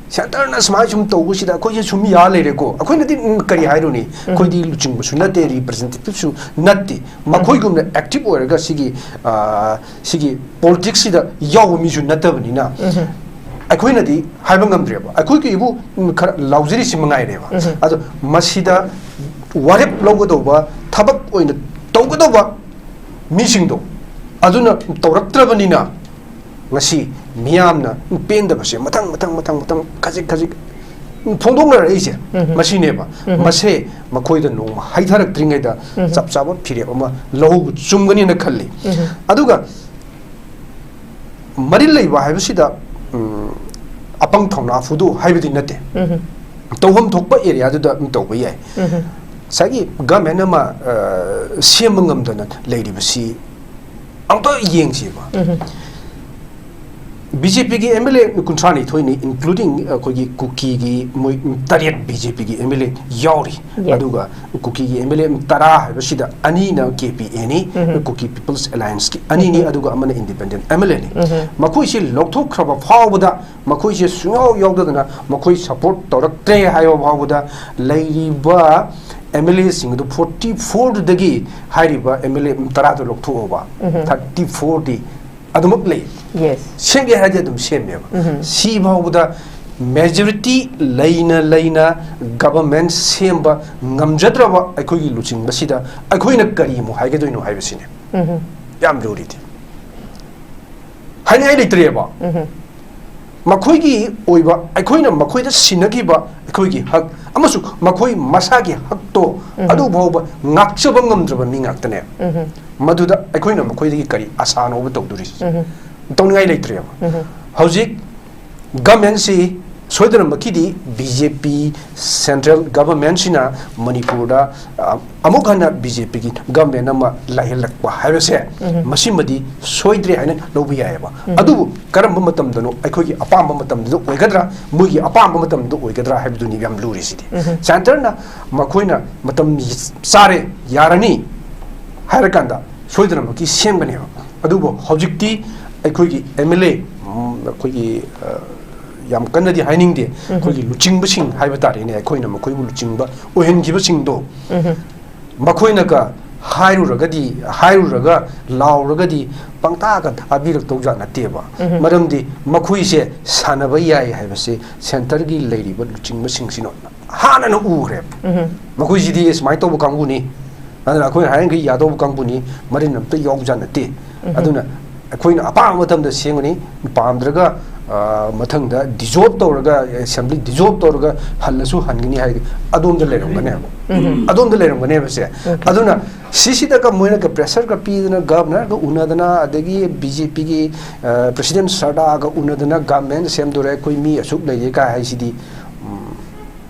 ꯁꯦꯟꯇꯔꯅ ꯁꯨꯃꯥꯏꯅ ꯁꯨꯝ ꯇꯧꯕꯁꯤꯗ ꯑꯩꯈꯣꯏꯁꯦ ꯁꯨꯝ ꯌꯥ ꯂꯩꯔꯦꯀꯣ꯫ ꯑꯩꯈꯣꯏꯅꯗꯤ, ꯎꯝ, ꯀꯔꯤ ꯍꯥꯏꯔꯨꯅꯤ? ꯑꯩꯈꯣꯏꯗꯤ ꯂꯨꯆꯤꯡꯕꯁꯨ ꯅꯠꯇꯦ, ꯔꯤꯄ꯭ꯔꯖꯦꯟꯇꯦꯇꯤꯞꯁꯨ ꯅꯠꯇꯦ꯫ ꯃꯈꯣꯏꯒꯨꯝꯅ ꯑꯦꯛꯇꯤꯚ ꯑꯣꯏꯔꯒ ꯁꯤꯒꯤ, ꯑ, ꯁꯤꯒꯤ ꯄꯣꯂꯤꯇꯤꯛꯁꯁꯤꯗ ꯌꯥꯎꯕ ꯃꯤꯁꯨ ꯅꯠꯇꯕꯅꯤꯅ ꯑꯩꯈꯣꯏꯅꯗꯤ ꯍꯥꯏꯕ ꯉꯝꯗ꯭ꯔꯦꯕ꯫ ꯑꯩꯈꯣꯏꯒꯤꯕꯨ, ꯎꯝ, ꯈꯔ ꯂꯥꯎꯖꯔꯤꯁꯤ ꯃꯉꯥꯏꯔꯦꯕ꯫ ꯑꯗꯣ ꯃꯁꯤꯗ ꯋꯥꯔꯦꯞ ꯂꯧꯒꯗꯧꯕ, ꯊꯕꯛ ꯑꯣꯏꯅ ꯇꯧꯒꯗꯧꯕ ꯃꯤꯁꯤꯡꯗꯣ ꯑꯗꯨꯅ ꯇꯧꯔꯛꯇ꯭ꯔꯕꯅꯤꯅ ꯉꯁꯤ ꯃꯤꯌꯥꯝꯅ ꯄꯦꯟꯗꯕꯁꯦ ꯃꯊꯪ, ꯃꯊꯪ, ꯃꯊꯪ, ꯃꯊꯪ, ꯈꯖꯤꯛ, ꯈꯖꯤꯛ ꯐꯣꯡꯗꯣꯛꯅꯔꯛꯏꯁꯦ ꯃꯁꯤꯅꯦꯕ꯫ ꯃꯁꯦ ꯃꯈꯣꯏꯗ ꯅꯣꯡꯃ ꯍꯩꯊꯔꯛꯇ꯭ꯔꯤꯉꯩꯗ ꯆꯞ ꯆꯥꯕ ꯐꯤꯔꯦꯞ ꯑꯃ ꯂꯧꯍꯧꯕ ꯆꯨꯝꯒꯅꯤꯅ ꯈꯜꯂꯤ꯫ ꯑꯗꯨꯒ ꯃꯔꯤꯜ ꯂꯩꯕ ꯍꯥꯏꯕꯁꯤꯗ, ꯎꯝ, ꯑꯄꯪ ꯊꯧꯅꯥ ꯐꯨꯗꯣꯛꯎ ꯍꯥꯏꯕꯗꯤ ꯅꯠꯇꯦ꯫ ꯇꯧꯐꯝ ꯊꯣꯛꯄ ꯑꯦꯔꯤꯌꯥꯗꯨꯗ ꯑꯗꯨꯝ ꯇꯧꯕ ꯌꯥꯏ꯫ ꯉꯁꯥꯏꯒꯤ ꯒꯃꯦꯟ ꯑꯃ, ꯑ, ꯁꯦꯝꯕ ꯉꯝꯗꯅ ꯂꯩꯔꯤꯕꯁꯤ ꯑꯝꯇ ꯌꯦꯡꯁꯦꯕ꯫ ꯕꯤ ꯖꯦ ꯄꯤꯒꯤ ꯑꯦꯝ ꯑꯦꯜ ꯑꯦ ꯀꯨꯟꯊ꯭ꯔꯥ ꯅꯤꯊꯣꯏꯅꯤ, including ꯑꯩꯈꯣꯏꯒꯤ ꯀꯨꯀꯤꯒꯤ ꯃꯣꯏ ꯇꯔꯦꯠ ꯕꯤ ꯖꯦ ꯄꯤꯒꯤ ꯑꯦꯝ ꯑꯦꯜ ꯑꯦ ꯌꯥꯎꯔꯤ꯫ Yes. ꯑꯗꯨꯒ ꯀꯨꯀꯤꯒꯤ ꯑꯦꯝ ꯑꯦꯜ ꯑꯦ ꯇꯔꯥ ꯍꯥꯏꯕꯁꯤꯗ ꯑꯅꯤꯅ ꯀꯦ ꯄꯤ ꯑꯦꯅꯤ, ꯀꯨꯀꯤ ꯄꯤꯄꯜꯁ ꯑꯦꯂꯥꯏꯟꯁꯀꯤ ꯑꯅꯤꯅꯤ, ꯑꯗꯨꯒ ꯑꯃꯅ ꯏꯟꯗꯤꯄꯦꯟꯗꯦꯟ ꯑꯦꯝ ꯑꯦꯜ ꯑꯦꯅꯤ꯫ ꯃꯈꯣꯏꯁꯤ ꯂꯧꯊꯣꯛꯈ꯭ꯔꯕ ꯐꯥꯎꯕꯗ, ꯃꯈꯣꯏꯁꯦ ꯁꯨꯡꯌꯥꯎ ꯌꯥꯎꯗꯗꯅ ꯃꯈꯣꯏ ꯁꯄꯣꯔꯠ ꯇꯧꯔꯛꯇ꯭ꯔꯦ ꯍꯥꯏꯕ ꯐꯥꯎꯕꯗ, ꯂꯩꯔꯤꯕ ꯑꯦꯝ ꯑꯦꯜ ꯑꯦꯁꯤꯡ ꯑꯗꯨ ꯐꯣꯔꯇꯤ ꯐꯣꯔꯗꯨꯗꯒꯤ ꯍꯥꯏꯔꯤꯕ ꯑꯦꯝ ꯑꯦꯜ ꯑꯦ ꯇꯔꯥꯗꯨ ꯂꯧꯊꯣꯛꯑꯣꯕ, ꯊꯥꯔꯇꯤ ꯐꯣꯔꯗꯤ ꯑꯗꯨꯃꯛ ꯂꯩ꯫ Yes. ꯁꯦꯝꯒꯦ ꯍꯥꯏꯔꯗꯤ ꯑꯗꯨꯝ ꯁꯦꯝꯃꯦꯕ꯫ ꯁꯤ ꯐꯥꯎꯕꯗ ꯃꯦꯖꯣꯔꯤꯇꯤ ꯂꯩꯅ ꯂꯩꯅ ꯒꯕꯔꯃꯦꯟ ꯁꯦꯝꯕ ꯉꯝꯖꯗ꯭ꯔꯕ ꯑꯩꯈꯣꯏꯒꯤ ꯂꯨꯆꯤꯡꯕꯁꯤꯗ ꯑꯩꯈꯣꯏꯅ ꯀꯔꯤ ꯑꯃꯨꯛ ꯍꯥꯏꯒꯗꯣꯏꯅꯣ ꯍꯥꯏꯕꯁꯤꯅꯦ ꯌꯥꯝ ꯂꯨꯔꯤꯗꯤ꯫ ꯍꯥꯏꯅꯤꯡꯉꯥꯏ ꯂꯩꯇ꯭ꯔꯦꯕ꯫ ꯃꯈꯣꯏꯒꯤ ꯑꯣꯏꯕ, ꯑꯩꯈꯣꯏꯅ ꯃꯈꯣꯏꯗ ꯁꯤꯟꯅꯈꯤꯕ ꯑꯩꯈꯣꯏꯒꯤ ꯍꯛ ꯑꯃꯁꯨꯡ ꯃꯈꯣꯏ ꯃꯁꯥꯒꯤ ꯍꯛꯇꯣ ꯑꯗꯨ ꯐꯥꯎꯕ ꯉꯥꯛꯆꯕ ꯉꯝꯗ꯭ꯔꯕ ꯃꯤ ꯉꯥꯛꯇꯅꯦ꯫ ꯃꯗꯨꯗ ꯑꯩꯈꯣꯏꯅ ꯃꯈꯣꯏꯗꯒꯤ ꯀꯔꯤ ꯑꯁꯥꯅꯣꯕ ꯇꯧꯗꯣꯔꯤꯁꯦ? ꯇꯧꯅꯤꯡꯉꯥꯏ ꯂꯩꯇ꯭ꯔꯦꯕ꯫ ꯍꯧꯖꯤꯛ ꯒꯃꯦꯟꯁꯤ ꯁꯣꯏꯗꯅꯃꯛꯀꯤꯗꯤ ꯕꯤ ꯖꯦ ꯄꯤ ꯁꯦꯟꯇ꯭ꯔꯦꯜ ꯒꯚꯔꯟꯃꯦꯟꯁꯤꯅ ꯃꯅꯤꯄꯨꯔꯗ, ꯑ, ꯑꯃꯨꯛ ꯍꯟꯅ ꯕꯤ ꯖꯦ ꯄꯤꯒꯤ ꯒꯚꯔꯟꯃꯦꯟ ꯑꯃ ꯂꯩꯍꯜꯂꯛꯄ ꯍꯥꯏꯕꯁꯦ, ꯃꯁꯤꯃꯗꯤ ꯁꯣꯏꯗ꯭ꯔꯦ ꯍꯥꯏꯅ ꯂꯧꯕ ꯌꯥꯏꯑꯕ꯫ ꯑꯗꯨꯕꯨ ꯀꯔꯝꯕ ꯃꯇꯝꯗꯅꯣ, ꯑꯩꯈꯣꯏꯒꯤ ꯑꯄꯥꯝꯕ ꯃꯇꯝꯗꯨꯗ ꯑꯣꯏꯒꯗ꯭ꯔꯥ, ꯃꯣꯏꯒꯤ ꯑꯄꯥꯝꯕ ꯃꯇꯝꯗꯨꯗ ꯑꯣꯏꯒꯗ꯭ꯔꯥ ꯍꯥꯏꯕꯗꯨꯅꯤ ꯌꯥꯝ ꯂꯨꯔꯤꯁꯤꯗꯤ꯫ ꯁꯦꯟꯇꯔꯅ ꯃꯈꯣꯏꯅ ꯃꯇꯝ ꯆꯥꯔꯦ, ꯌꯥꯔꯅꯤ ꯍꯥꯏꯔꯀꯥꯟꯗ ꯁꯣꯏꯗꯅꯃꯛꯀꯤ ꯁꯦꯝꯒꯅꯦꯕ꯫ ꯑꯗꯨꯕꯨ ꯍꯧꯖꯤꯛꯇꯤ ꯑꯩꯈꯣꯏꯒꯤ ꯑꯦꯝ ꯑꯦꯜ ꯑꯦ, ꯎꯝ, ꯑꯩꯈꯣꯏꯒꯤ, ꯑ, ꯌꯥꯝ ꯀꯟꯅꯗꯤ ꯍꯥꯏꯅꯤꯡꯗꯦ, ꯑꯩꯈꯣꯏꯒꯤ ꯂꯨꯆꯤꯡꯕꯁꯤꯡ ꯍꯥꯏꯕ ꯇꯥꯔꯦꯅꯦ, ꯑꯩꯈꯣꯏꯅ ꯃꯈꯣꯏꯕꯨ ꯂꯨꯆꯤꯡꯕ ꯑꯣꯏꯍꯟꯈꯤꯕꯁꯤꯡꯗꯣ, ꯃꯈꯣꯏꯅꯒ ꯍꯥꯏꯔꯨꯔꯒꯗꯤ, ꯍꯥꯏꯔꯨꯔꯒ ꯂꯥꯎꯔꯒꯗꯤ ꯄꯪꯇꯥꯒ ꯊꯥꯕꯤꯔꯛꯇꯧꯖꯥꯠ ꯅꯠꯇꯦꯕ꯫ ꯃꯔꯝꯗꯤ ꯃꯈꯣꯏꯁꯦ ꯁꯥꯟꯅꯕ ꯌꯥꯏ ꯍꯥꯏꯕꯁꯦ ꯁꯦꯟꯇꯔꯒꯤ ꯂꯩꯔꯤꯕ ꯂꯨꯆꯤꯡꯕꯁꯤꯡꯁꯤꯅ ꯍꯥꯟꯅꯅ ꯎꯈ꯭ꯔꯦꯕ꯫ ꯃꯈꯣꯏꯁꯤꯗꯤ ꯁꯨꯃꯥꯏꯅ ꯇꯧꯕ ꯀꯥꯡꯕꯨꯅꯤ, ꯑꯗꯨꯅ ꯑꯩꯈꯣꯏꯅ ꯍꯥꯏꯔꯤꯈꯩ ꯌꯥꯗꯧꯕ ꯀꯥꯡꯕꯨꯅꯤ, ꯃꯔꯤꯟ ꯑꯝꯇ ꯌꯥꯎꯕꯖꯥꯠ ꯅꯠꯇꯦ꯫ ꯑꯗꯨꯅ ꯑꯩꯈꯣꯏꯅ ꯑꯄꯥꯝꯕ ꯃꯇꯝꯗ ꯁꯦꯝꯒꯅꯤ, ꯄꯥꯝꯗ꯭ꯔꯒ ꯑ, ꯃꯊꯪꯗ ꯗꯤꯖꯣꯜꯕ ꯇꯧꯔꯒ, ꯑꯦꯁꯦꯝꯕ꯭ꯂꯤ ꯗꯤꯖꯣꯜꯕ ꯇꯧꯔꯒ ꯍꯜꯂꯁꯨ ꯍꯟꯒꯅꯤ ꯍꯥꯏꯔꯗꯤ ꯑꯗꯣꯝꯗ ꯂꯩꯔꯝꯒꯅꯦꯕ꯫ ꯑꯗꯣꯝꯗ ꯂꯩꯔꯝꯒꯅꯦꯕ ꯁꯦ꯫ ꯑꯗꯨꯅ ꯁꯤꯁꯤꯗꯒ ꯃꯣꯏꯅꯒ ꯄ꯭ꯔꯦꯁꯔꯒ ꯄꯤꯗꯅ, ꯒꯚꯔꯅꯔꯒ ꯎꯅꯗꯅ, ꯑꯗꯒꯤ ꯕꯤ ꯖꯦ ꯄꯤꯒꯤ, ꯑ, ꯄ꯭ꯔꯦꯁꯤꯗꯦꯟ ꯁꯔꯗꯥꯒ ꯎꯅꯗꯅ, "ꯒꯚꯔꯟꯃꯦꯟ ꯁꯦꯝꯗꯣꯔꯦ, ꯑꯩꯈꯣꯏ ꯃꯤ ꯑꯁꯨꯛ ꯂꯩꯔꯦ" ꯀꯥꯏ ꯍꯥꯏꯁꯤꯗꯤ, ꯎꯝ,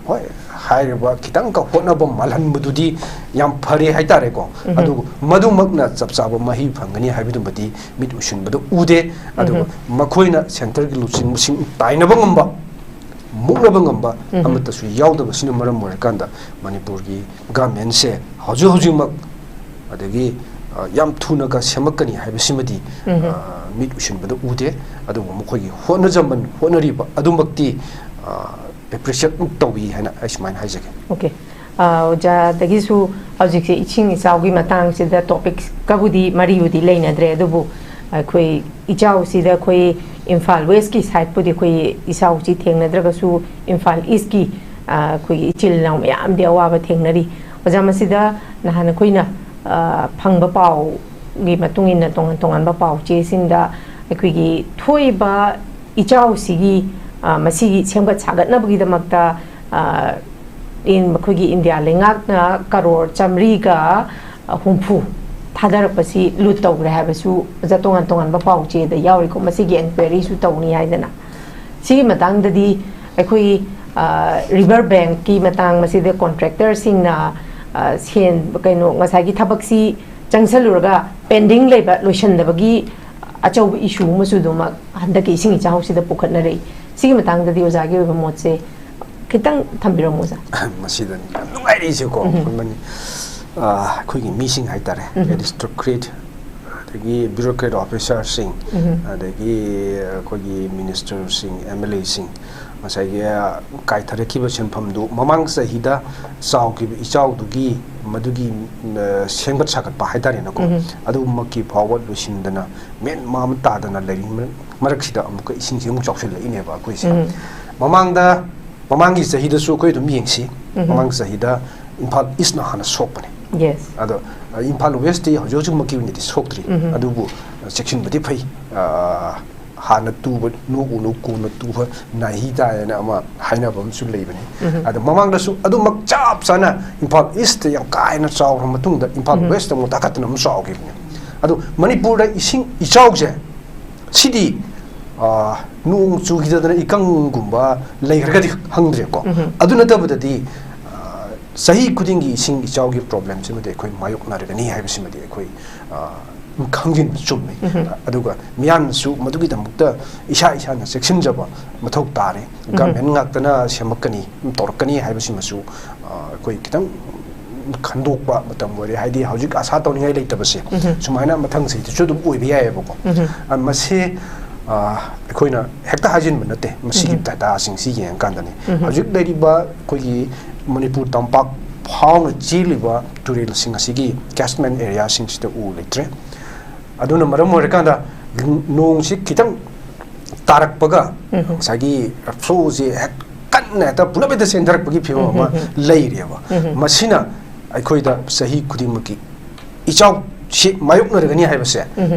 ꯍꯣꯏ, ꯍꯥꯏꯔꯤꯕ ꯈꯤꯇꯪꯒ ꯍꯣꯠꯅꯕ ꯃꯥꯜꯍꯟꯕꯗꯨꯗꯤ ꯌꯥꯝ ꯐꯔꯦ ꯍꯥꯏꯇꯥꯔꯦꯀꯣ꯫ ꯑꯗꯨꯕꯨ ꯃꯗꯨꯃꯛꯅ ꯆꯞ ꯆꯥꯕ ꯃꯍꯩ ꯐꯪꯒꯅꯤ ꯍꯥꯏꯕꯗꯨꯃꯗꯤ ꯃꯤꯠ ꯎꯏꯁꯤꯟꯕꯗ ꯎꯗꯦ꯫ ꯑꯗꯨꯒ ꯃꯈꯣꯏꯅ ꯁꯦꯟꯇꯔꯒꯤ ꯂꯨꯆꯤꯡꯕꯁꯤꯡ ꯇꯥꯏꯅꯕ ꯉꯝꯕ, ꯃꯨꯛꯅꯕ ꯉꯝꯕ ꯑꯃꯠꯇꯁꯨ ꯌꯥꯎꯗꯕꯁꯤꯅ ꯃꯔꯝ ꯑꯣꯏꯔꯀꯥꯟꯗ ꯃꯅꯤꯄꯨꯔꯒꯤ ꯒꯚꯔꯟꯃꯦꯟꯁꯦ ꯍꯧꯖꯤꯛ ꯍꯧꯖꯤꯛꯃꯛ, ꯑꯗꯒꯤ, ꯑ, ꯌꯥꯝ ꯊꯨꯅꯒ ꯁꯦꯝꯃꯛꯀꯅꯤ ꯍꯥꯏꯕꯁꯤꯃꯗꯤ, ꯑ, ꯃꯤꯠ ꯎꯏꯁꯤꯟꯕꯗ ꯎꯗꯦ꯫ ꯑꯗꯨꯕꯨ ꯃꯈꯣꯏꯒꯤ ꯍꯣꯠꯅꯖꯃꯟ, ꯍꯣꯠꯅꯔꯤꯕ ꯑꯗꯨꯃꯛꯇꯤ, ꯑ, ꯑꯦꯄ꯭ꯔꯤꯁꯤꯌꯦꯠ ꯇꯧꯏ ꯍꯥꯏꯅ ꯑꯩ ꯁꯨꯃꯥꯏꯅ ꯍꯥꯏꯖꯒꯦ꯫ ꯑꯣꯀꯦ꯫ ꯑ, ꯑꯣꯖꯥꯗꯒꯤꯁꯨ ꯍꯧꯖꯤꯛꯁꯦ ꯏꯁꯤꯡ ꯏꯆꯥꯎꯒꯤ ꯃꯇꯥꯡꯁꯤꯗ ꯇꯣꯄꯤꯛꯁꯀꯕꯨꯗꯤ ꯃꯔꯤꯕꯨꯗꯤ ꯂꯩꯅꯗ꯭ꯔꯦ, ꯑꯗꯨꯕꯨ ꯑꯩꯈꯣꯏ ꯏꯆꯥꯎꯁꯤꯗ ꯑꯩꯈꯣꯏ ꯏꯝꯐꯥꯜ ꯋꯦꯁꯀꯤ ꯁꯥꯏꯠꯄꯨꯗꯤ ꯑꯩꯈꯣꯏ ꯏꯆꯥꯎꯁꯤ ꯊꯦꯡꯅꯗ꯭ꯔꯒꯁꯨ ꯏꯝꯐꯥꯜ ꯏꯁꯀꯤ, ꯑ, ꯑꯩꯈꯣꯏꯒꯤ ꯏꯆꯤꯜ ꯏꯅꯥꯎ ꯃꯌꯥꯝꯗꯤ ꯑꯋꯥꯕ ꯊꯦꯡꯅꯔꯤ꯫ ꯑꯣꯖꯥ, ꯃꯁꯤꯗ ꯅꯍꯥꯟ ꯑꯩꯈꯣꯏꯅ, ꯑ, ꯐꯪꯕ ꯄꯥꯎꯒꯤ ꯃꯇꯨꯡ ꯏꯟꯅ ꯇꯣꯉꯥꯟ ꯇꯣꯉꯥꯟꯕ ꯄꯥꯎ ꯆꯦꯁꯤꯡꯗ ꯑꯩꯈꯣꯏꯒꯤ ꯊꯣꯛꯏꯕ ꯏꯆꯥꯎꯁꯤꯒꯤ, ꯑ, ꯃꯁꯤꯒꯤ ꯁꯦꯝꯒꯠ ꯁꯥꯒꯠꯅꯕꯒꯤꯗꯃꯛꯇ, ꯑ, ꯏꯟ-, ꯑꯩꯈꯣꯏꯒꯤ ꯏꯟꯗꯤꯌꯥ ꯂꯩꯉꯥꯛꯅ ꯀꯔꯣꯔ ꯆꯥꯃꯔꯤꯒ ꯍꯨꯝꯐꯨ ꯊꯥꯗꯔꯛꯄꯁꯤ ꯂꯨꯠ ꯇꯧꯈ꯭ꯔꯦ ꯍꯥꯏꯕꯁꯨ ꯑꯣꯖꯥ ꯇꯣꯉꯥꯟ ꯇꯣꯉꯥꯟꯕ ꯄꯥꯎ ꯆꯦꯗ ꯌꯥꯎꯔꯤꯀꯣ꯫ ꯃꯁꯤꯒꯤ ꯑꯦꯟꯀ꯭ꯋꯥꯏꯔꯤꯁꯨ ꯇꯧꯅꯤ ꯍꯥꯏꯗꯅ꯫ ꯁꯤꯒꯤ ꯃꯇꯥꯡꯗꯗꯤ ꯑꯩꯈꯣꯏ, ꯑ, ꯔꯤꯚꯔ ꯕꯦꯡꯛꯀꯤ ꯃꯇꯥꯡ, ꯃꯁꯤꯗ ꯀꯣꯟꯇ꯭ꯔꯦꯛꯇꯔꯁꯤꯡꯅ, ꯑ, ꯁꯦꯟ, ꯀꯩꯅꯣ, ꯉꯁꯥꯏꯒꯤ ꯊꯕꯛꯁꯤ ꯆꯪꯁꯜꯂꯨꯔꯒ ꯄꯦꯟꯗꯤꯡ ꯂꯩꯕ, ꯂꯣꯏꯁꯤꯟꯗꯕꯒꯤ ꯑꯆꯧꯕ ꯏꯁꯨ ꯑꯃꯁꯨ ꯑꯗꯨꯃꯛ ꯍꯟꯗꯛꯀꯤ ꯏꯁꯤꯡ ꯏꯆꯥꯎꯁꯤꯗ ꯄꯨꯈꯠꯅꯔꯛꯏ꯫ ꯁꯤꯒꯤ ꯃꯇꯥꯡꯗꯗꯤ ꯑꯣꯖꯥꯒꯤ ꯑꯣꯏꯕ ꯃꯣꯠꯁꯦ ꯈꯤꯇꯪ ꯊꯝꯕꯤꯔꯝꯃꯨ, ꯑꯣꯖꯥ꯫ ꯃꯁꯤꯗ ꯌꯥꯝ ꯅꯨꯡꯉꯥꯏꯔꯤꯁꯦꯀꯣ, ꯎꯝ꯫ ꯑꯩꯈꯣꯏ ꯃꯅꯤ-, ꯑ, ꯑꯩꯈꯣꯏꯒꯤ ꯃꯤꯁꯤꯡ ꯍꯥꯏꯇꯥꯔꯦ, ꯎꯝ꯫ ꯑꯦꯔꯤꯁꯇꯣꯀ꯭ꯔꯦꯠ, ꯑꯗꯒꯤ ꯕ꯭ꯌꯨꯔꯣꯀ꯭ꯔꯦꯠ ꯑꯣꯐꯤꯁꯥꯔꯁꯤꯡ, ꯎꯝ꯫ ꯑꯗꯒꯤ ꯑꯩꯈꯣꯏꯒꯤ ꯃꯤꯅꯤꯁꯇꯔꯁꯤꯡ, ꯑꯦꯝ ꯑꯦꯜ ꯑꯦꯁꯤꯡ, ꯉꯁꯥꯏꯒꯤ, ꯑ, ꯀꯥꯏꯊꯔꯛꯈꯤꯕ ꯁꯦꯟꯐꯝꯗꯨ ꯃꯃꯥꯡ ꯆꯍꯤꯗ ꯆꯥꯎꯈꯤꯕ ꯏꯆꯥꯎꯗꯨꯒꯤ ꯃꯗꯨꯒꯤ, ꯑ, ꯁꯦꯝꯒꯠ ꯁꯥꯒꯠꯄ ꯍꯥꯏꯇꯥꯔꯦꯅꯦꯀꯣ, ꯎꯝ꯫ ꯑꯗꯨꯃꯛꯀꯤ ꯐꯥꯎꯕ ꯂꯣꯏꯁꯤꯟꯗꯅ ꯃꯦꯟ ꯃꯥꯟ ꯇꯥꯗꯅ ꯂꯩꯔꯤ ꯃꯔꯛ-, ꯃꯔꯛꯁꯤꯗ ꯑꯃꯨꯛꯀ ꯏꯁꯤꯡꯁꯦ ꯑꯃꯨꯛ ꯆꯥꯎꯁꯤꯜꯂꯛꯏꯅꯦꯕ ꯑꯩꯈꯣꯏꯁꯦ꯫ ꯎꯝ꯫ ꯃꯃꯥꯡꯗ, ꯃꯃꯥꯡꯒꯤ ꯆꯍꯤꯗꯁꯨ ꯑꯩꯈꯣꯏ ꯑꯗꯨꯝ ꯌꯦꯡꯁꯤ꯫ ꯎꯝ꯫ ꯃꯃꯥꯡ ꯆꯍꯤꯗ ꯏꯝꯐꯥꯜ ꯏꯁꯅ ꯍꯥꯟꯅ ꯁꯣꯛꯄꯅꯦ꯫ Yes꯫ ꯑꯗꯣ, ꯑ, ꯏꯝꯐꯥꯜ ꯋꯦꯁꯇꯤ ꯍꯧꯖꯤꯛ ꯍꯧꯖꯤꯛꯃꯛꯀꯤ ꯑꯣꯏꯅꯗꯤ ꯁꯣꯛꯇ꯭ꯔꯤ꯫ ꯎꯝ꯫ ꯑꯗꯨꯕꯨ, ꯑ, ꯆꯦꯛꯁꯤꯟꯕꯗꯤ ꯐꯩ꯫ ꯑ, ꯍꯥꯟꯅ ꯇꯨꯕ ꯅꯣꯛꯎꯅꯨ, ꯀꯣꯟꯅ ꯇꯨꯕ ꯅꯥꯍꯤ ꯇꯥꯏ ꯍꯥꯏꯅ ꯑꯃ ꯍꯥꯏꯅꯕ ꯑꯃꯁꯨ ꯂꯩꯕꯅꯤ꯫ ꯑꯗꯣ ꯃꯃꯥꯡꯗꯁꯨ ꯑꯗꯨꯃꯛ ꯆꯞ ꯆꯥꯅ ꯏꯝꯐꯥꯜ ꯏꯁꯇ ꯌꯥꯝ ꯀꯥ ꯍꯦꯟꯅ ꯆꯥꯎꯔ ꯃꯇꯨꯡꯗ ꯏꯝꯐꯥꯜ ꯋꯦꯁꯇ ꯑꯃꯨꯛ ꯇꯥꯈꯠꯇꯅ ꯑꯃꯨꯛ ꯆꯥꯎꯈꯤꯕꯅꯤ꯫ ꯑꯗꯣ ꯃꯅꯤꯄꯨꯔꯗ ꯏꯁꯤꯡ ꯏꯆꯥꯎꯁꯦ ꯁꯤꯗꯤ, ꯑ, ꯅꯣꯡ ꯆꯨꯈꯤꯗꯗꯅ ꯏꯀꯪꯒꯨꯝꯕ ꯂꯩꯈ꯭ꯔꯒꯗꯤ ꯈꯪꯗ꯭ꯔꯦꯀꯣ꯫ ꯑꯗꯨ ꯅꯠꯇꯕꯗꯗꯤ, ꯑ, ꯆꯍꯤ ꯈꯨꯗꯤꯡꯒꯤ ꯏꯁꯤꯡ ꯏꯆꯥꯎꯒꯤ ꯄ꯭ꯔꯣꯕ꯭ꯂꯦꯝꯁꯤꯃꯗꯤ ꯑꯩꯈꯣꯏ ꯃꯥꯌꯣꯛꯅꯔꯒꯅꯤ ꯍꯥꯏꯕꯁꯤꯃꯗꯤ ꯑꯩꯈꯣꯏ, ꯑ, ꯈꯪꯖꯤꯟꯕ ꯆꯨꯝꯃꯤ꯫ ꯑꯗꯨꯒ ꯃꯤꯌꯥꯝꯅꯁꯨ ꯃꯗꯨꯒꯤꯗꯃꯛꯇ ꯏꯁꯥ ꯏꯁꯥꯅ ꯆꯦꯛꯁꯤꯟꯖꯕ ꯃꯊꯧ ꯇꯥꯔꯦ꯫ ꯒꯃꯦꯟ ꯉꯥꯛꯇꯅ ꯁꯦꯝꯃꯛꯀꯅꯤ, ꯇꯧꯔꯛꯀꯅꯤ ꯍꯥꯏꯕꯁꯤꯃꯁꯨ, ꯑ, ꯑꯩꯈꯣꯏ ꯈꯤꯇꯪ ꯈꯟꯗꯣꯛꯄ ꯃꯇꯝ ꯑꯣꯏꯔꯦ꯫ ꯍꯥꯏꯗꯤ ꯍꯧꯖꯤꯛ ꯑꯁꯥ ꯇꯧꯅꯤꯡꯉꯥꯏ ꯂꯩꯇꯕꯁꯦ ꯁꯨꯃꯥꯏꯅ ꯃꯊꯪ ꯆꯍꯤꯗꯁꯨ ꯑꯗꯨꯝ ꯑꯣꯏꯕ ꯌꯥꯏꯑꯕꯀꯣ꯫ ꯑ, ꯃꯁꯤ, ꯑ, ꯑꯩꯈꯣꯏꯅ ꯍꯦꯛꯇ ꯍꯥꯏꯖꯤꯟꯕ ꯅꯠꯇꯦ꯫ ꯃꯁꯤꯒꯤ ꯗꯇꯥꯁꯤꯡꯁꯤ ꯌꯦꯡꯉꯀꯥꯟꯗꯅꯤ꯫ ꯍꯧꯖꯤꯛ ꯂꯩꯔꯤꯕ ꯑꯩꯈꯣꯏꯒꯤ ꯃꯅꯤꯄꯨꯔ ꯇꯝꯄꯥꯛ ꯐꯥꯎꯅ ꯆꯦꯜꯂꯤꯕ ꯇꯨꯔꯦꯜꯁꯤꯡ ꯑꯁꯤꯒꯤ ꯀꯦꯁꯃꯦꯟ ꯑꯦꯔꯤꯌꯥꯁꯤꯡꯁꯤꯗ ꯎ ꯂꯩꯇ꯭ꯔꯦ꯫ ꯑꯗꯨꯅ ꯃꯔꯝ ꯑꯣꯏꯔꯀꯥꯟꯗ ꯅꯣꯡꯁꯤ ꯈꯤꯇꯪ ꯇꯥꯔꯛꯄꯒ ꯉꯁꯥꯏꯒꯤ ꯐ꯭ꯂꯣꯁꯦ ꯍꯦꯛ ꯀꯟꯅ ꯍꯦꯛꯇ ꯄꯨꯂꯞ ꯍꯦꯛꯇ ꯆꯦꯟꯊꯔꯛꯄꯒꯤ ꯐꯤꯕꯝ ꯑꯃ ꯂꯩꯔꯦꯕ꯫ ꯃꯁꯤꯅ ꯑꯩꯈꯣꯏꯗ ꯆꯍꯤ ꯈꯨꯗꯤꯡꯃꯛꯀꯤ ꯏꯆꯥꯎꯁꯤ ꯃꯥꯌꯣꯛꯅꯔꯒꯅꯤ ꯍꯥꯏꯕꯁꯦ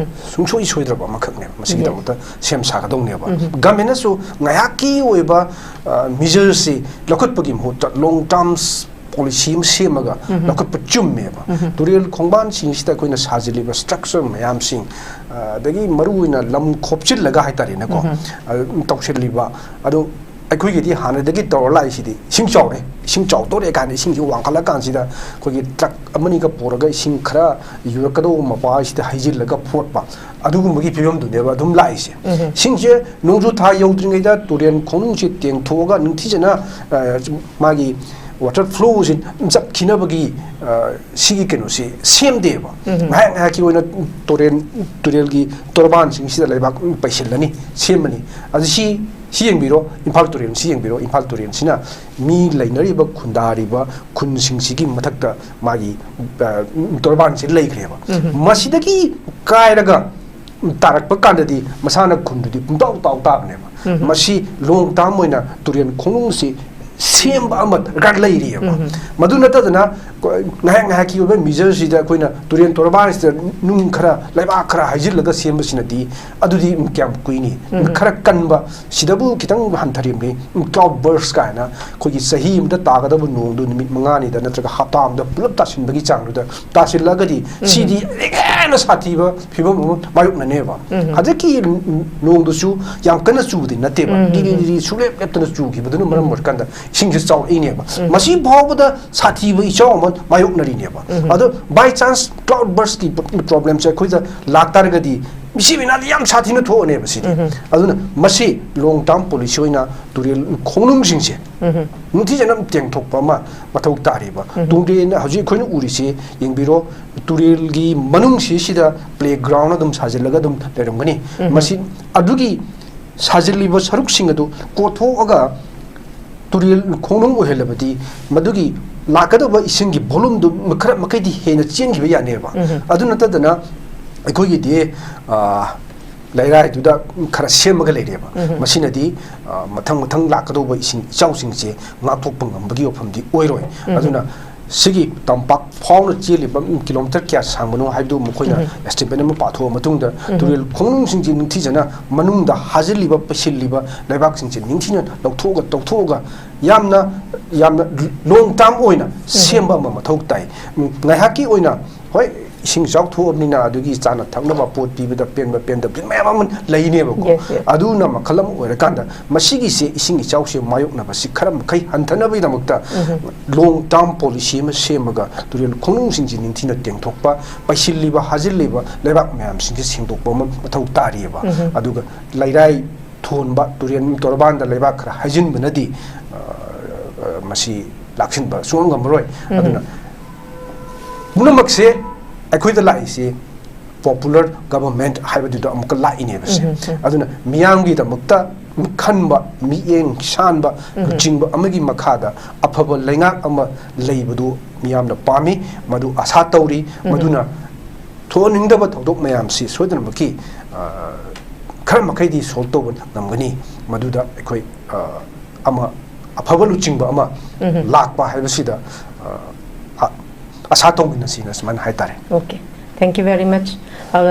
ꯁꯨꯡꯁꯣꯏ ꯁꯣꯏꯗ꯭ꯔꯕ ꯑꯃꯈꯛꯅꯦꯕ꯫ ꯃꯁꯤꯒꯤꯗꯃꯛꯇ ꯁꯦꯝ ꯁꯥꯒꯗꯧꯅꯦꯕ꯫ ꯒꯃꯦꯟꯅꯁꯨ ꯉꯥꯏꯍꯥꯛꯀꯤ ꯑꯣꯏꯕ, ꯑ, ꯃꯤꯖꯔꯁꯤ ꯂꯧꯈꯠꯄꯒꯤ ꯃꯍꯨꯠꯇ ꯂꯣꯡ ꯇꯥꯔꯝꯁ ꯄꯣꯂꯤꯁꯤ ꯑꯃ ꯁꯦꯝꯃꯒ ꯂꯧꯈꯠꯄ ꯆꯨꯝꯃꯦꯕ꯫ ꯇꯨꯔꯦꯜ ꯈꯣꯡꯕꯥꯟꯁꯤꯡꯁꯤꯗ ꯑꯩꯈꯣꯏꯅ ꯁꯥꯖꯤꯜꯂꯤꯕ ꯁ꯭ꯇ꯭ꯔꯛꯆꯔ ꯃꯌꯥꯝꯁꯤꯡ, ꯑ, ꯑꯗꯒꯤ ꯃꯔꯨꯑꯣꯏꯅ ꯂꯝ ꯈꯣꯞꯆꯤꯜꯂꯒ ꯍꯥꯏꯇꯥꯔꯦꯅꯦꯀꯣ, ꯑ, ꯇꯧꯁꯤꯜꯂꯤꯕ꯫ ꯑꯗꯣ ꯑꯩꯈꯣꯏꯒꯤꯗꯤ ꯍꯥꯟꯅꯗꯒꯤ ꯇꯧꯔ ꯂꯥꯛꯏꯁꯤꯗꯤ ꯏꯁꯤꯡ ꯆꯥꯎꯔꯦ, ꯏꯁꯤꯡ ꯆꯥꯎꯗꯣꯔꯦ ꯀꯥꯏꯅ ꯏꯁꯤꯡꯁꯤ ꯋꯥꯡꯈꯠꯂꯀꯥꯟꯁꯤꯗ ꯑꯩꯈꯣꯏꯒꯤ ꯇ꯭ꯔꯛ ꯑꯃꯅꯤꯒ ꯄꯨꯔꯒ ꯏꯁꯤꯡ ꯈꯔ ꯌꯨꯔꯛꯀꯗꯧꯕ ꯃꯄꯥꯁꯤꯗ ꯍꯩꯖꯤꯜꯂꯒ ꯐꯣꯠꯄ, ꯑꯗꯨꯒꯨꯝꯕꯒꯤ ꯐꯤꯕꯝꯗꯨꯅꯦꯕ ꯑꯗꯨꯝ ꯂꯥꯛꯏꯁꯦ꯫ ꯏꯁꯤꯡꯁꯦ ꯅꯣꯡꯖꯨ ꯊꯥ ꯌꯧꯗ꯭ꯔꯤꯉꯩꯗ ꯇꯨꯔꯦꯟ ꯈꯣꯡꯅꯨꯡꯁꯦ ꯇꯦꯡꯊꯣꯛꯑꯒ ꯅꯤꯡꯊꯤꯖꯅ, ꯑ, ꯃꯥꯒꯤ ꯋꯥꯇꯔ ꯐ꯭ꯂꯣꯁꯤ ꯆꯠꯈꯤꯅꯕꯒꯤ, ꯑ, ꯁꯤꯒꯤ ꯀꯩꯅꯣꯁꯤ ꯁꯦꯝꯗꯦꯕ꯫ ꯉꯥꯏꯍꯥꯛ ꯉꯥꯏꯍꯥꯛꯀꯤ ꯑꯣꯏꯅ ꯇꯨꯔꯦꯟ, ꯇꯨꯔꯦꯜꯒꯤ ꯇꯣꯔꯕꯥꯟꯁꯤꯡꯁꯤꯗ ꯂꯩꯕꯥꯛ ꯄꯩꯁꯤꯜꯂꯅꯤ, ꯁꯦꯝꯃꯅꯤ꯫ ꯑꯗꯨ ꯁꯤ, ꯁꯤ ꯌꯦꯡꯕꯤꯔꯣ, ꯏꯝꯐꯥꯜ ꯇꯨꯔꯦꯜꯁꯤ ꯌꯦꯡꯕꯤꯔꯣ꯫ ꯏꯝꯐꯥꯜ ꯇꯨꯔꯦꯜꯁꯤꯅ ꯃꯤ ꯂꯩꯅꯔꯤꯕ ꯈꯨꯟꯗꯥꯔꯤꯕ ꯈꯨꯟꯁꯤꯡꯁꯤꯒꯤ ꯃꯊꯛꯇ ꯃꯥꯒꯤ, ꯑ, ꯇꯣꯔꯕꯥꯟꯁꯤ ꯂꯩꯈ꯭ꯔꯦꯕ꯫ ꯃꯁꯤꯗꯒꯤ ꯀꯥꯏꯔꯒ ꯇꯥꯔꯛꯄ ꯀꯥꯟꯗꯗꯤ ꯃꯁꯥꯅ ꯈꯨꯟꯗꯨꯗꯤ ꯄꯨꯡꯇꯥꯎ ꯇꯥꯎ ꯇꯥꯕꯅꯦꯕ꯫ ꯃꯁꯤ ꯂꯣꯡ ꯇꯥꯔꯝ ꯑꯣꯏꯅ ꯇꯨꯔꯦꯜ ꯈꯣꯡꯅꯨꯡꯁꯤ ꯁꯦꯝꯕ ꯑꯃ ꯗꯔꯀꯥꯔ ꯂꯩꯔꯤꯑꯕ꯫ ꯃꯗꯨ ꯅꯠꯇꯗꯅ ꯉꯥꯏꯍꯥꯛ ꯉꯥꯏꯍꯥꯛꯀꯤ ꯑꯣꯏꯕ ꯃꯤꯖꯔꯁꯤꯗ ꯑꯩꯈꯣꯏꯅ ꯇꯨꯔꯦꯜ ꯇꯣꯔꯕꯥꯟꯁꯤꯗ ꯅꯨꯡ ꯈꯔ, ꯂꯩꯕꯥꯛ ꯈꯔ ꯍꯩꯖꯤꯜꯂꯒ ꯁꯦꯝꯕꯁꯤꯅꯗꯤ ꯑꯗꯨꯗꯤ ꯀꯌꯥꯝ ꯀꯨꯏꯅꯤ? ꯈꯔ ꯀꯟꯕ, ꯁꯤꯗꯕꯨ ꯈꯤꯇꯪ ꯍꯟꯊꯔꯤꯕꯅꯤ꯫ ꯀ꯭ꯂꯥꯎꯗ ꯕꯔꯁ ꯀꯥꯏꯅ ꯑꯩꯈꯣꯏꯒꯤ ꯆꯍꯤ ꯑꯃꯗ ꯇꯥꯒꯗꯕ ꯅꯣꯡꯗꯨ ꯅꯨꯃꯤꯠ ꯃꯉꯥꯅꯤꯗ ꯅꯠꯇ꯭ꯔꯒ ꯍꯞꯇꯥ ꯑꯃꯗ ꯄꯨꯂꯞ ꯇꯥꯁꯤꯟꯕꯒꯤ ꯆꯥꯡꯗꯨꯗ ꯇꯥꯁꯤꯜꯂꯒꯗꯤ ꯁꯤꯗꯤ ꯍꯦꯟꯅ ꯁꯥꯊꯤꯕ ꯐꯤꯕꯝ ꯑꯃ ꯃꯥꯌꯣꯛꯅꯅꯦꯕ꯫ ꯍꯟꯗꯛꯀꯤ ꯅꯣꯡꯗꯨꯁꯨ ꯌꯥꯝ ꯀꯟꯅ ꯆꯨꯕꯗꯤ ꯅꯠꯇꯦꯕ, ꯂꯤꯔꯤ ꯂꯤꯔꯤ ꯁꯨꯡꯂꯦꯞ ꯂꯦꯞꯇꯅ ꯆꯨꯈꯤꯕꯗꯨꯅ ꯃꯔꯝ ꯑꯣꯏꯔꯀꯥꯟꯗ ꯏꯁꯤꯡꯁꯦ ꯆꯥꯎꯔꯛꯏꯅꯦꯕ꯫ ꯃꯁꯤ ꯐꯥꯎꯕꯗ ꯁꯥꯊꯤꯕ ꯏꯆꯥꯎ ꯑꯃ ꯃꯥꯌꯣꯛꯅꯔꯤꯅꯦꯕ꯫ ꯑꯗꯣ by chance cloud burst ꯀꯤ problemꯁꯦ ꯑꯩꯈꯣꯏꯗ ꯂꯥꯛꯇꯥꯔꯒꯗꯤ ꯃꯤꯁꯤ ꯃꯤꯅꯥꯗꯤ ꯌꯥꯝ ꯁꯥꯊꯤꯅ ꯊꯣꯛꯑꯅꯦꯕ ꯁꯤꯗꯤ꯫ ꯑꯗꯨꯅ ꯃꯁꯤ long term policy ꯑꯣꯏꯅ ꯇꯨꯔꯦꯜ ꯈꯣꯡꯅꯨꯡꯁꯤꯡꯁꯦ ꯅꯤꯡꯊꯤꯖꯅ ꯇꯦꯡꯊꯣꯛꯄ ꯑꯃ ꯃꯊꯧ ꯇꯥꯔꯤꯕ꯫ ꯇꯨꯔꯦꯜ ꯍꯧꯖꯤꯛ ꯑꯩꯈꯣꯏꯅ ꯎꯔꯤꯁꯤ ꯌꯦꯡꯕꯤꯔꯣ, ꯇꯨꯔꯦꯜꯒꯤ ꯃꯅꯨꯡꯁꯤꯁꯤꯗ playground ꯑꯗꯨꯝ ꯁꯥꯖꯤꯜꯂꯒ ꯑꯗꯨꯝ ꯂꯩꯔꯝꯒꯅꯤ꯫ ꯃꯁꯤ ꯑꯗꯨꯒꯤ ꯁꯥꯖꯤꯜꯂꯤꯕ ꯁꯔꯨꯛꯁꯤꯡ ꯑꯗꯨ ꯀꯣꯊꯣꯛꯑꯒ ꯇꯨꯔꯦꯜ ꯈꯣꯡꯅꯨꯡ ꯑꯣꯏꯍꯜꯂꯕꯗꯤ ꯃꯗꯨꯒꯤ ꯂꯥꯛꯀꯗꯧꯕ ꯏꯁꯤꯡꯒꯤ volumeꯗꯨ ꯈꯔ ꯃꯈꯩꯗꯤ ꯍꯦꯟꯅ ꯆꯦꯟꯈꯤꯕ ꯌꯥꯅꯦꯕ꯫ ꯑꯗꯨ ꯅꯠꯇꯗꯅ ꯑꯩꯈꯣꯏꯒꯤꯗꯤ, ꯑ, ꯂꯩꯔꯥꯏꯗꯨꯗ ꯈꯔ ꯁꯦꯝꯃꯒ ꯂꯩꯔꯦꯕ꯫ ꯃꯁꯤꯅꯗꯤ, ꯑ, ꯃꯊꯪ ꯃꯊꯪ ꯂꯥꯛꯀꯗꯧꯕ ꯏꯁꯤꯡ ꯏꯆꯥꯎꯁꯤꯡꯁꯦ ꯉꯥꯛꯊꯣꯛꯄ ꯉꯝꯕꯒꯤ ꯋꯥꯐꯝꯗꯤ ꯑꯣꯏꯔꯣꯏ꯫ ꯑꯗꯨꯅ ꯁꯤꯒꯤ ꯇꯝꯄꯥꯛ ꯐꯥꯎꯅ ꯆꯦꯜꯂꯤꯕ, ꯎꯝ, ꯀꯤꯂꯣꯃꯤꯇꯔ ꯀꯌꯥ ꯁꯥꯡꯕꯅꯣ ꯍꯥꯏꯕꯗꯨ ꯃꯈꯣꯏꯅ estimate ꯑꯃ ꯄꯥꯊꯣꯛꯑ ꯃꯇꯨꯡꯗ ꯇꯨꯔꯦꯜ ꯈꯣꯡꯅꯨꯡꯁꯤꯡꯁꯤ ꯅꯤꯡꯊꯤꯖꯅ ꯃꯅꯨꯡꯗ ꯍꯥꯖꯤꯜꯂꯤꯕ, ꯄꯩꯁꯤꯜꯂꯤꯕ ꯂꯩꯕꯥꯛꯁꯤꯡꯁꯦ ꯅꯤꯡꯊꯤꯅ ꯂꯧꯊꯣꯛꯑꯒ, ꯇꯧꯊꯣꯛꯑꯒ ꯌꯥꯝꯅ, ꯌꯥꯝꯅ long term ꯑꯣꯏꯅ ꯁꯦꯝꯕ ꯑꯃ ꯃꯊꯧ ꯇꯥꯏ꯫ ꯎꯝ, ꯉꯥꯏꯍꯥꯛꯀꯤ ꯑꯣꯏꯅ, ꯍꯣꯏ, ꯏꯁꯤꯡ ꯏꯆꯥꯎ ꯊꯣꯛꯑꯕꯅꯤꯅ ꯑꯗꯨꯒꯤ ꯆꯥꯅ ꯊꯛꯅꯕ ꯄꯣꯠ ꯄꯤꯕꯗ ꯄꯦꯟꯕ ꯄꯦꯟꯗꯕꯗꯤ ꯃꯌꯥꯝ ꯑꯃ ꯂꯩꯅꯦꯕꯀꯣ꯫ Yes, yes. ꯑꯗꯨꯅ ꯃꯈꯜ ꯑꯃ ꯑꯣꯏꯔꯀꯥꯟꯗ ꯃꯁꯤꯒꯤꯁꯦ, ꯏꯁꯤꯡ ꯏꯆꯥꯎꯁꯦ ꯃꯥꯌꯣꯛꯅꯕꯁꯤ ꯈꯔ ꯃꯈꯩ ꯍꯟꯊꯅꯕꯒꯤꯗꯃꯛꯇ long term policy ꯑꯃ ꯁꯦꯝꯃꯒ ꯇꯨꯔꯦꯜ ꯈꯣꯡꯅꯨꯡꯁꯤꯡꯁꯤ ꯅꯤꯡꯊꯤꯅ ꯇꯦꯡꯊꯣꯛꯄ, ꯄꯩꯁꯤꯜꯂꯤꯕ, ꯍꯥꯖꯤꯜꯂꯤꯕ ꯂꯩꯕꯥꯛ ꯃꯌꯥꯝꯁꯤꯡꯁꯦ ꯁꯦꯡꯗꯣꯛꯄ ꯑꯃ ꯃꯊꯧ ꯇꯥꯔꯤꯑꯕ꯫ ꯑꯗꯨꯒ ꯂꯩꯔꯥꯏ ꯊꯣꯟꯕ, ꯇꯨꯔꯦꯜ ꯇꯣꯔꯕꯥꯟꯗ ꯂꯩꯕꯥꯛ ꯈꯔ ꯍꯩꯖꯤꯟꯕꯅꯗꯤ, ꯑ, ꯑ, ꯃꯁꯤ ꯂꯥꯛꯁꯤꯟꯕ ꯁꯨꯡꯉꯝ ꯉꯝꯃꯔꯣꯏ꯫ ꯑꯗꯨꯅ ꯄꯨꯝꯅꯃꯛꯁꯦ ꯑꯩꯈꯣꯏꯗ ꯂꯥꯛꯏꯁꯤ popular government ꯍꯥꯏꯕꯗꯨꯗ ꯑꯃꯨꯛꯀ ꯂꯥꯛꯏꯅꯦꯕ ꯁꯦ꯫ ꯑꯗꯨꯅ ꯃꯤꯌꯥꯝꯒꯤꯗꯃꯛꯇ ꯈꯟꯕ, ꯃꯤꯠꯌꯦꯡ ꯁꯥꯟꯕ, ꯂꯨꯆꯤꯡꯕ ꯑꯃꯒꯤ ꯃꯈꯥꯗ ꯑꯐꯕ ꯂꯩꯉꯥꯛ ꯑꯃ ꯂꯩꯕꯗꯨ ꯃꯤꯌꯥꯝꯅ ꯄꯥꯝꯃꯤ, ꯃꯗꯨ ꯑꯁꯥ ꯇꯧꯔꯤ꯫ ꯃꯗꯨꯅ ꯊꯣꯛꯍꯟꯅꯤꯡꯗꯕ ꯊꯧꯗꯣꯛ ꯃꯌꯥꯝꯁꯤ ꯁꯣꯏꯗꯅꯃꯛꯀꯤ, ꯑ, ꯈꯔ ꯃꯈꯩꯗꯤ solve ꯇꯧꯕ ꯉꯝꯒꯅꯤ꯫ ꯃꯗꯨꯗ ꯑꯩꯈꯣꯏ, ꯑ, ꯑꯃ ꯑꯐꯕ ꯂꯨꯆꯤꯡꯕ ꯑꯃ ꯂꯥꯛꯄ ꯍꯥꯏꯕꯁꯤꯗ ꯑ, ꯑ, ꯑꯁꯥ ꯇꯧꯃꯤꯟꯅꯁꯤꯅ ꯁꯨꯃꯥꯏꯅ ꯍꯥꯏꯇꯥꯔꯦ꯫ Okay, thank you very much. Uh,